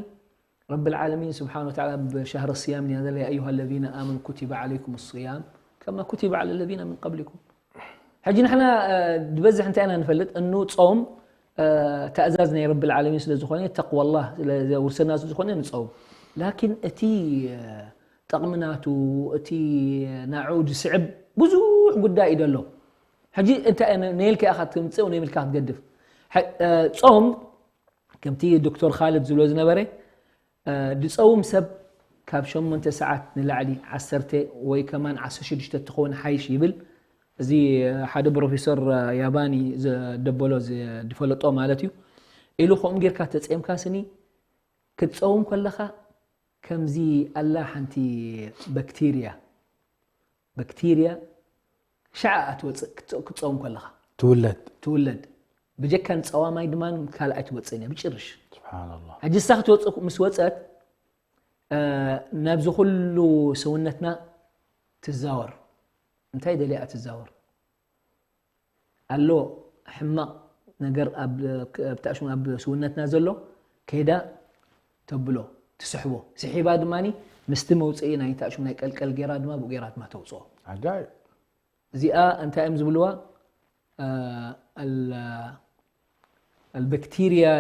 ረቢ ዓለሚን ስብሓን ወተዓላ ብሻህር ስያም ኢና ዘለና፣ يا أيها الذين آمنوا كتب عليكم الصيام كما كتب على الذين من قبلكم ሕጂ ንሕና እ፣ ዝበዝሕ እንታይ ኢና ንፈልጥ እኑ ጾም እ፣ ተእዛዝ ናይ ረቢ ዓለሚን ስለ ዝኾነ ተቅዋላህ ስለ ዘውርሰና ስለ ዝኾነ ንጾም። ላኪን እቲ እ፣ ጠቕሚ ናቱ እቲ ናዑ ዝስዕብ ብዙሕ ጉዳይ እዩ ዘሎ። ሕጂ እንታይ ነየልካ ኢኻ ትምፅእ ነየልካ ክትገድፍ። ሐ- እ፣ ጾም ከምቲ ዶክተር ካልድ ዝብሎ ዝነበረ እ፣ ዝፀውም ሰብ ካብ ሸሞንተ ሰዓት ንላዕሊ ዓሰርተ ወይ ከማን ዓሰርተ ሽዱሽተ ትኸውን ሓይሽ ይብል። እዚ እ፣ ሓደ ፕሮፌሰር እ፣ ያባኒ ዘደበሎ ዝ- ዝፈለጦ ማለት እዩ ኢሉ ከምኡ ጌርካ ተፀምካ ስኒ ክትፀውም ከለኻ ከምዚ ኣላ ሓንቲ ባክቴርያ ባክቴርያ ሻዓ ኣትወፅእ ክትፀ- ክትፀውም ከለኻ ትውለድ ትውለድ ብጀካ ንፀዋማይ ድማ ካልኣይ ትወፅእን እያ ብጭርሽ ስብሓንላህ። ሕጂ እሳ ክትወፅእ ምስ ወፀት እ፣ ናብዚ ኩሉ ሰውነትና ትዛወር እንታይ ደልያ ትዛወር ኣሎ ሕማቕ ነገር ኣብ ኣብ ተኣሽሙ ኣብ ሰውነትና ዘሎ ከይዳ ተብሎ ትስሕቦ። ስሒባ ድማ ምስቲ መውፅኢ ናይ ታእሹም ናይ ቀልቀል ገይራ ድማ ብኡ ገይራ ድማ ተውፅኦ። عجائب. እዚኣ እንታይ እዮም ዝብልዋ? البكتيريا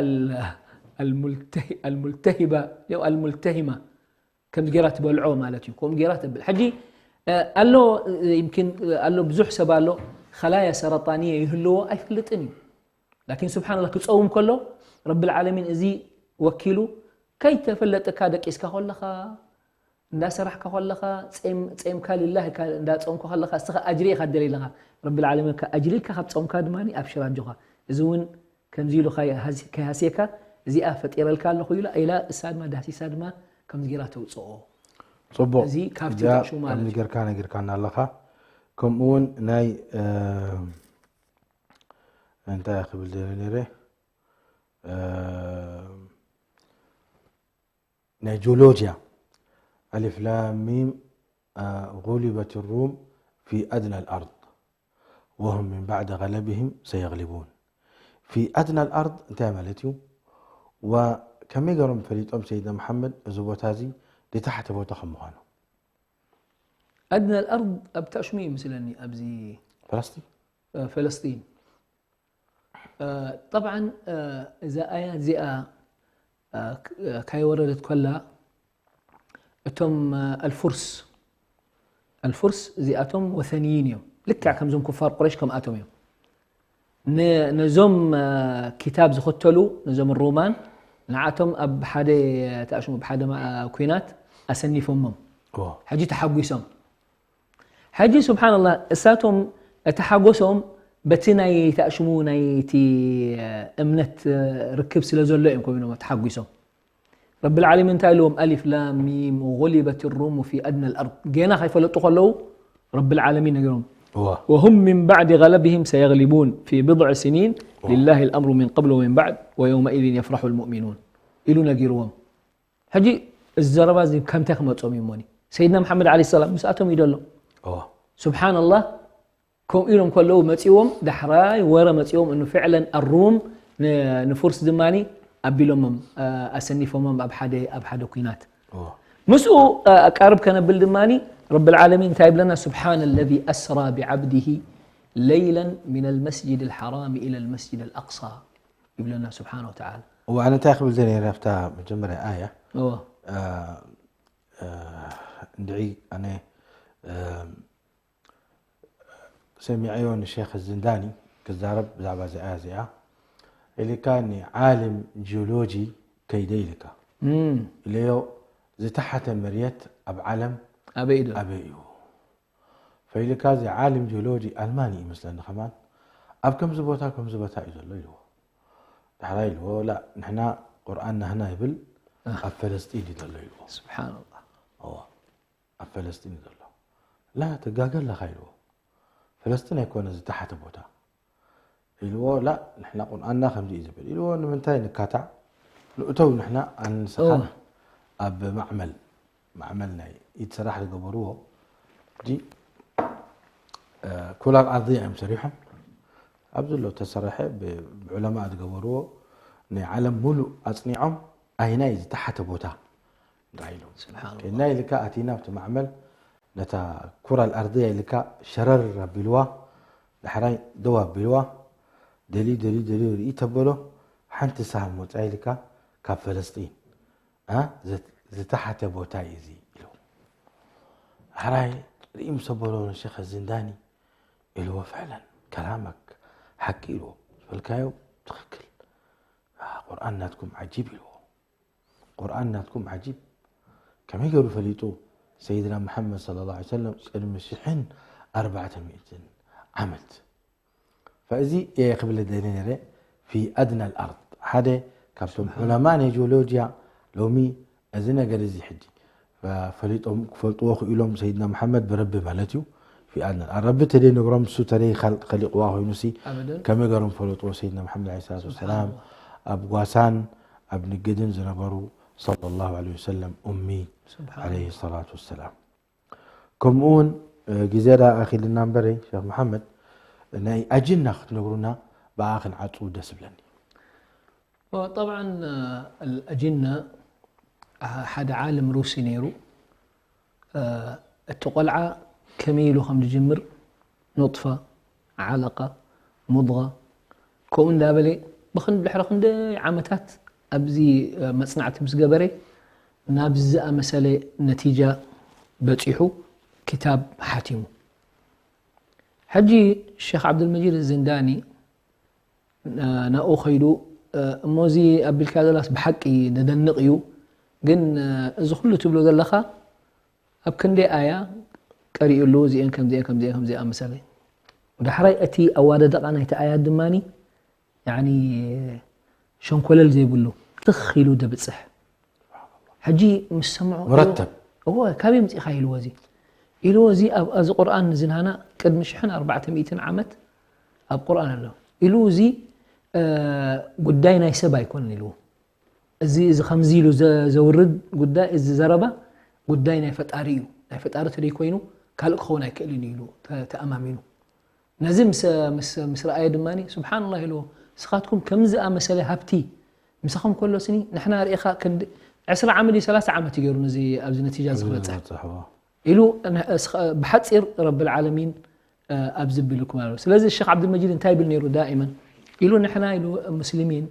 الملتهبة أو الملتهمة ከምዚ ገይራ ትበልዖ ማለት እዩ። ከምኡ ገይራ ተብል። ሕጂ ኣሎ يمكن ኣሎ ብዙሕ ሰብ ኣሎ خلايا سرطانية ይህልዎ ኣይፈልጥን እዩ። لكن سبحان الله ክፀውም ከሎ رب العالمين እዚ ወኪሉ ከይተፈለጠካ ደቂስካ ከለኻ እንዳሰራሕካ ከለኻ ጼምካ لله እንዳፀምካ ከለኻ እስኻ ኣጅሪ ኢኻ ደሊ ኣለኻ رب العالمين ኣጅሪ ኢልካ ካብ ፀምካ ድማ ኣብሽር ኣጆኻ። እዚ እውን ከምዚ ኢሉ ከይሃስየካ እዚኣ ፈጢረልካ ኣለኹ ኢላ ኢላ እሳ ድማ ዳሲሳ ድማ ከምዚ ገይራ ተውፅኦ። ፅቡቅ እዚ ካብቲ እዚኣ ዳሹ ማለት ከምዚ እዩ። ጌርካ ነጊርካና ኣለኻ። ከምኡ እውን ናይ እንታይ ክብል ደለ ነይረ ናይ ጂኦሎጂያ ألف لام ميم غلبت الروم في أدنى الأرض وهم من بعد غلبهم سيغلبون في أدنى الأرض እንታይ ማለት እዩ وከመይ ገሮም ፈሊጦም ሰይድና መሓመድ እዚ ቦታ እዚ ድታሕተ ቦታ ከም ምዃኑ أدنى الأرض ኣብ ታሽሙ ይመስለኒ ኣብዚ ፈለስጢን ፈለስጢን طبعا እዛ ኣያ እዚኣ ካይወረደት ከላ እቶም الفرس الفرس እዚኣቶም وثنيين እዮም ልክዕ ከምዞም كفار قريش ከምኣቶም እዮም ነዞም كتاب ዝኽተሉ ነዞም الرومان ንዓቶም ኣብ ሓደ ተኣሽሙ ኣብ ሓደ ኩናት ኣሰኒፎሞም ሕጂ ተሓጒሶም ሕጂ سبحان الله እሳቶም እቲ ሓጎሶም በቲ ናይ ተኣሽሙ ናይቲ እምነት ርክብ ስለ ዘሎ እዮም ኮይኖም ተሓጒሶም رب العالمين እንታይ ኢልዎም ألف لام ميم غلبت الروم في أدنى الأرض ገና ከይፈለጡ ከለዉ رب العالمين ነጊሮም وهم من بعد غلبهم سيغلبون في بضع سنين لله الأمر من قبل ومن بعد ويومئذ يفرح المؤمنون ኢሉ ነጊርዎም ሕጂ እዚ ዘረባ እዚ ከምታይ ክመፅኦም እዩ እሞኒ ሰይድና መሓመድ ዓለ ሰላም ምስኣቶም እዩ ደሎ እዋ ስብሓንላህ ከምኡ ኢሎም ከለዉ መፂዎም ዳሕራይ ወረ መፂዎም እኑ ፍዕለን ኣሩም ንፉርስ ድማ ኣቢሎሞም ኣሰኒፎሞም ኣብ ሓደ ኣብ ሓደ ኩናት እዋ ምስኡ ኣቃርብ ከነብል ድማ ረብ ልዓለሚን እንታይ ይብለና سبحان الذي أسرى بعبده ليلا من المسجد الحرام إلى المسجد الأقصى ይብለና ስብሓን ወተዓላ እዋ ኣነ እንታይ ክብል ዘ ነረ ኣብታ መጀመርያ ኣያ እዎ እንድዒ ኣነ ሰሚዐዮ ንሼክ ዝንዳኒ ክዛረብ ብዛዕባ እዚኣ እዚኣ ኢልካ ንዓለም ጂኦሎጂ ከይደ ኢልካ እም፣ ኢለዮ ዝተሓተ መርየት ኣብ ዓለም ኣበይ ዶ ኣበይ እዩ ፈኢልካ እዚ ዓለም ጂኦሎጂ ኣልማኒ እዩ መስለኒ ከማን ኣብ ከምዚ ቦታ ከምዚ ቦታ እዩ ዘሎ ኢልዎ ዳሕራይ ኢልዎ ላ ንሕና ቁርኣን ናህና ይብል ኣብ ፈለስጢን እዩ ዘሎ ኢልዎ ስብሓንላ እዋ ኣብ ፈለስጢን እዩ ዘሎ ላ ትጋገ ኣለኻ ኢልዎ ፈለስጢን ኣይኮነ ዝተሓተ ቦታ ኢልዎ ላ ንሕና ቁርኣንና ከምዚ እዩ ዝብል ኢልዎ ንምንታይ ንካታዕ ንእተው ንሕና ኣንስኻን እዋ። ኣብ ማዕመል ማዕመል ናይ ኢድ ስራሕ ዝገበርዎ ዲ ኩላል ኣርضያ እዮም ሰሪሖም ኣብ ዘሎ ተሰረሐ ብዑለማ ዝገበርዎ ናይ ዓለም ሙሉእ ኣፅኒዖም ኣይናይ ዝተሓተ ቦታ ንርኣይሎም ስብሓን ከና ኢልካ ኣቲና ኣብቲ ማዕመል ነታ ኩራል ኣርضያ ኢልካ ሸረር ኣቢልዋ ዳሕራይ ደው ኣቢልዋ ደልዩ ደልዩ ደልዩ ርኢ ተበሎ ሓንቲ ሳሃም ወፃ ኢልካ ካብ ፈለስጢን ኣ፣ ዝት- ዝተሓተ ቦታ እዩ እዚ ኢሉ ሓራይ ርኢ ምስ ኣበሎ ንሸኸ ዝንዳኒ ኢልዎ ፍዕለን ከላመክ ሓቂ ኢልዎ ዝበልካዮ ትኽክል ኣ፣ ቁርኣን ናትኩም ዓጂብ ኢልዎ ቁርኣን ናትኩም ዓጂብ ከመይ ገይሩ ፈሊጡ ሰይድና መሓመድ صلى الله عليه وسلم ቅድሚ ሽሕን ኣርባዕተ ሚእትን ዓመት ፈእዚ እየ ክብል ደሊ ነረ في أدنى الأرض ሓደ ካብቶም ዑለማ ናይ ጂኦሎጂያ ሎሚ እዚ ነገር እዚ ሕጂ ፈሊጦም ክፈልጥዎ ክኢሎም ሰይድና መሓመድ ብረቢ ማለት እዩ في أدنى الأرض ረቢ ተደይ ነግሮም እሱ ተደይ ከሊቕዋ ኮይኑ ሲ ኣበደን ከመይ ገሮም ፈለጥዎ ሰይድና መሓመድ ለ ሰላት ወሰላም ኣብ ጓሳን ኣብ ንግድን ዝነበሩ صلى الله عليه وسلم ኡሚ ስብሓን عليه الصلاة والسلام ከምኡ እውን ግዜ ዳ ኣኺልና እምበረይ ሸክ መሓመድ ናይ ኣጅና ክትነግሩና ብኣ ክንዓፁ ደስ ብለኒ طبعا الأجنة ሓደ ዓለም ሩሲ ነይሩ። እቲ ቆልዓ ከመይ ኢሉ ከም ዝጅምር፣ ኑጥፋ፣ ዓለቃ፣ ሙድጋ፣ ከምኡ እንዳበለ ብኽን ድሕሪ ክንደይ ዓመታት ኣብዚ መጽናዕቲ ምስ ገበረ፣ ናብ ዝኣመሰለ ነቲጃ በጺሑ፣ ክታብ ሓቲሙ። ሕጂ ሸኽ ዓብዱልመጂድ ዝንዳኒ ናብኡ ከይዱ፣ እሞ እዚ ኣቢልካ ዘላስ ብሓቂ ዘደንቕ እዩ፣ ግን እዚ ኩሉ ትብሎ ዘለኻ ኣብ ክንደይ ኣያ ቀሪኡሉ፣ እዚአን ከምዚአን ከምዚአን ከምዚአን ኣመሰለ። ዳሕራይ እቲ ኣዋደደቓ ናይቲ ኣያት ድማኒ፣ ያኒ፣ ሸንኮለል ዘይብሉ ትኽ ኢሉ ደብጽሕ። ሕጂ ምስ ሰምዑ፣ ወረተብ። እወ፣ ካበይ ምጺእካ ኢልዎ እዚ? ኢልዎ እዚ ኣብ፣ ኣብዚ ቁርኣን ዝናና ቅድሚ ሽሕን ኣርባዕተ ሚእትን ዓመት ኣብ ቁርኣን ኣሎ። ኢሉ እዚ፣ እ፣ ጉዳይ ናይ ሰብ ኣይኮነን ኢልዎ። እዚ፣ እዚ ከምዚ ኢሉ ዘ-፣ ዘውርድ ጉዳይ፣ እዚ ዘረባ ጉዳይ ናይ ፈጣሪ እዩ። ናይ ፈጣሪ ተደይ ኮይኑ ካልእ ክኸውን ኣይክእልን እዩ ኢሉ ተ-፣ ተኣማሚኑ። ነዚ ምስ፣ ምስ፣ ምስ ረኣየ ድማ፣ "ስብሓንላህ" ኢልዎ፣ "ንስኻትኩም ከምዚ ዝኣመሰለ ሃብቲ ምሳኹም ከሎ ስኒ፣ ንሕና ርኢኻ ክንዲ ዕስራ ዓመት ድዩ ሰላሳ ዓመት እዩ ገይሩ ነዚ ኣብዚ ነቲጃ እዚ ክበጽሕ?" ዝመጽሕ፣ እዎ። ኢሉ፣ ን-፣ እስኸ-፣ ብሓጺር ረብል ዓለሚን፣ እ፣ ኣብዚ ቢሉኩም ኣሎ። ስለዚ ሸኽ ዓብዱልመጂድ እንታይ ይብል ነይሩ ዳኢመን? ኢሉ፣ "ንሕና" ኢሉ፣ "ሙስሊሚን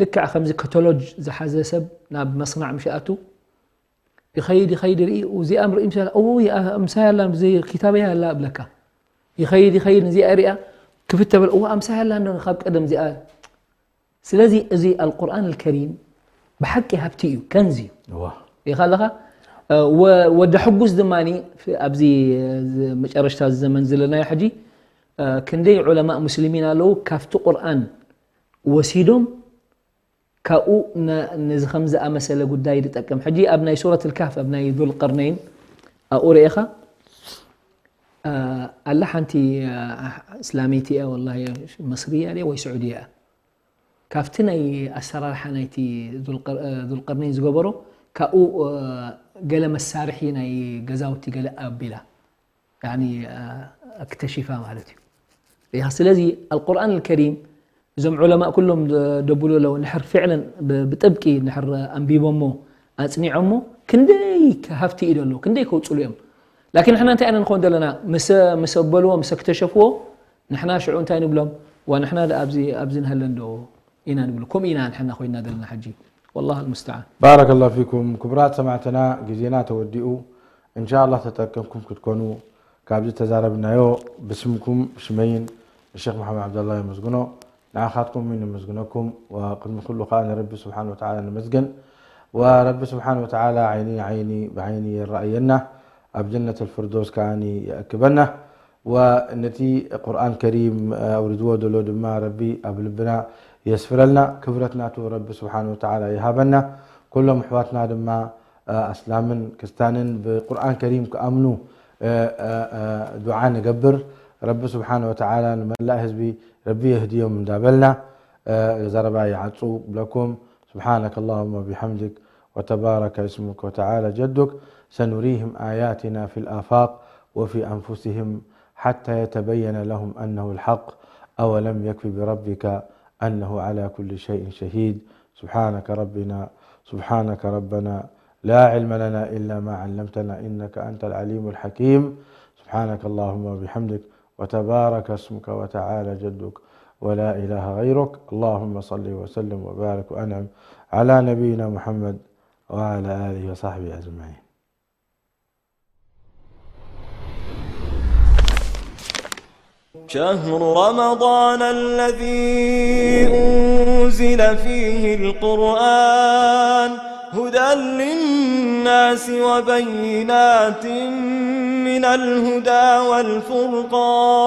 ልክዕ ከምዚ ካታሎጅ ዝሓዘ ሰብ ናብ መስናዕ ምሽ ኣቱ፣ ይኸይድ፣ ይኸይድ፣ ይርኢ፣ እዚኣ ርእዩ ምሳይ ኣላ፣ እው፣ ይኣ-፣ ምሳይ ኣላ፣ ብዘይ ክታበይ ኣላ እብለካ። ይኸይድ፣ ይኸይድ፣ እዚኣ ሪኣ፣ ክፍት ተበል፣ እዋ፣ ምሳይ ኣላ፣ እንዶ ካብ ቀደም እዚኣ." ስለዚ እዚ ኣልቁርኣን ኣልከሪም ብሓቂ ሃብቲ እዩ፣ ከንዚ እዩ። እዋ። ኢኻ ኣለኻ? እ፣ ወ-፣ ወደ ሕጉስ ድማኒ፣ ፍ-፣ ኣብዚ፣ እ፣ ዝ-፣ መጨረሽታ ዘመን ዘለናዮ ሕጂ፣ እ፣ ክንደይ ዑለማእ ሙስሊሚን ኣለዉ፣ ካብቲ ቁርኣን ወሲዶም ካብኡ ነ-፣ ነዚ ከም ዝኣመሰለ ጉዳይ ዝጠቅም። ሕጂ ኣብ ናይ ሱረት ልካህፍ፣ ኣብ ናይ ዙልቀርነይን ኣብኡ ርኤኻ፣ አ፣ ኣላ ሓንቲ፣ አ፣ እስላመይቲ እያ፣ ወላሂ፣ መስርያ ድያ ወይ ስዑድያ እያ። ካብቲ ናይ ኣሰራርሓ ናይቲ ዙልቀር-፣ አ፣ ዙልቀርነይን ዝገበሮ፣ ካብኡ፣ አ፣ ገለ መሳርሒ ናይ ገዛውቲ ገለ ኣቢላ። ያኒ፣ አ፣ ኣክተሺፋ ማለት እዩ። ያ፣ ስለዚ ኣልቁርኣን ኣልከሪም እዞም ዑለማእ ኩሎም ደ-፣ ደብሉ ኣለዉ። ንሕር ፊዕለን ብ-፣ ብጥብቂ ንሕር ኣንቢቦሞ ኣጽኒዖሞ ክንደይ ሃፍቲ እዩ ደሎ፣ ክንደይ ከውጽሉ እዮም። ላኪን ንሕና እንታይ ኢና ንኸውን ዘለና? ምስ፣ ምስ ኣበልዎ፣ ምስ ኣክተሸፍዎ፣ ንሕና ሽዑ እንታይ ንብሎም? ዋ፣ ንሕና ደኣ ኣብዚ፣ ኣብዚ ንሃለን ዶ ኢና ንብሎ። ከምኡ ኢና ንሕና ኮይና ዘለና ሕጂ። ወላሂ ኣልሙስተዓን። ባረከላሁ ፊኩም። ክቡራት ሰማዕትና፣ ግዜና ተወዲኡ። እንሻኣላህ ተጠቀምኩም ክትኮኑ ካብዚ ተዛረብናዮ ብስምኩም፣ ብሽመይን ንሼኽ መሓመድ ዓብደላህ የመስግኖ። ንዓኻትኩም እውን ነመስግነኩም። ወቅድሚ ኩሉ ከኣ ንረቢ ስብሓን ወተዓላ ነመስግን። ወረቢ ስብሓን ወተዓላ ዓይኒ ዓይኒ ብዓይኒ የረኣየና፣ ኣብ ጀነት ኣልፍርዶስ ከኣኒ የእክበና። ወነቲ ቁርኣን ከሪም ኣውሪድዎ ዘሎ ድማ ረቢ ኣብ ልብና የስፍረልና። ክብረት ናቱ ረቢ ስብሓን ወተዓላ ይሃበና። ኩሎም ኣሕዋትና ድማ፣ እ፣ ኣስላምን ክስታንን ብቁርኣን ከሪም ክኣምኑ፣ እ፣ እ፣ እ፣ ዱዓ ንገብር። ረቢ ስብሓን ወተዓላ ንመላእ ህዝቢ ረቢ የህድዮም እንዳበልና፣ እ፣ ዘረባ ይዓጹ ብለኩም። سبحانك اللهم وبحمدك وتبارك اسمك وتعالى جدك سنريهم آياتنا في الآفاق وفي أنفسهم حتى يتبين لهم أنه الحق أولم يكف بربك أنه على كل شيء شهيد. سبحانك ربنا، سبحانك ربنا، لا علم لنا إلا ما علمتنا إنك أنت العليم الحكيم. سبحانك اللهم وبحمدك وتبارك اسمك وتعالى جدك ولا إله غيرك. اللهم صل وسلم وبارك وأنعم على نبينا محمد وعلى آله وصحبه أجمعين. شهر رمضان الذي أنزل فيه القرآن هدى للناس وبينات من الهدى والفرقان،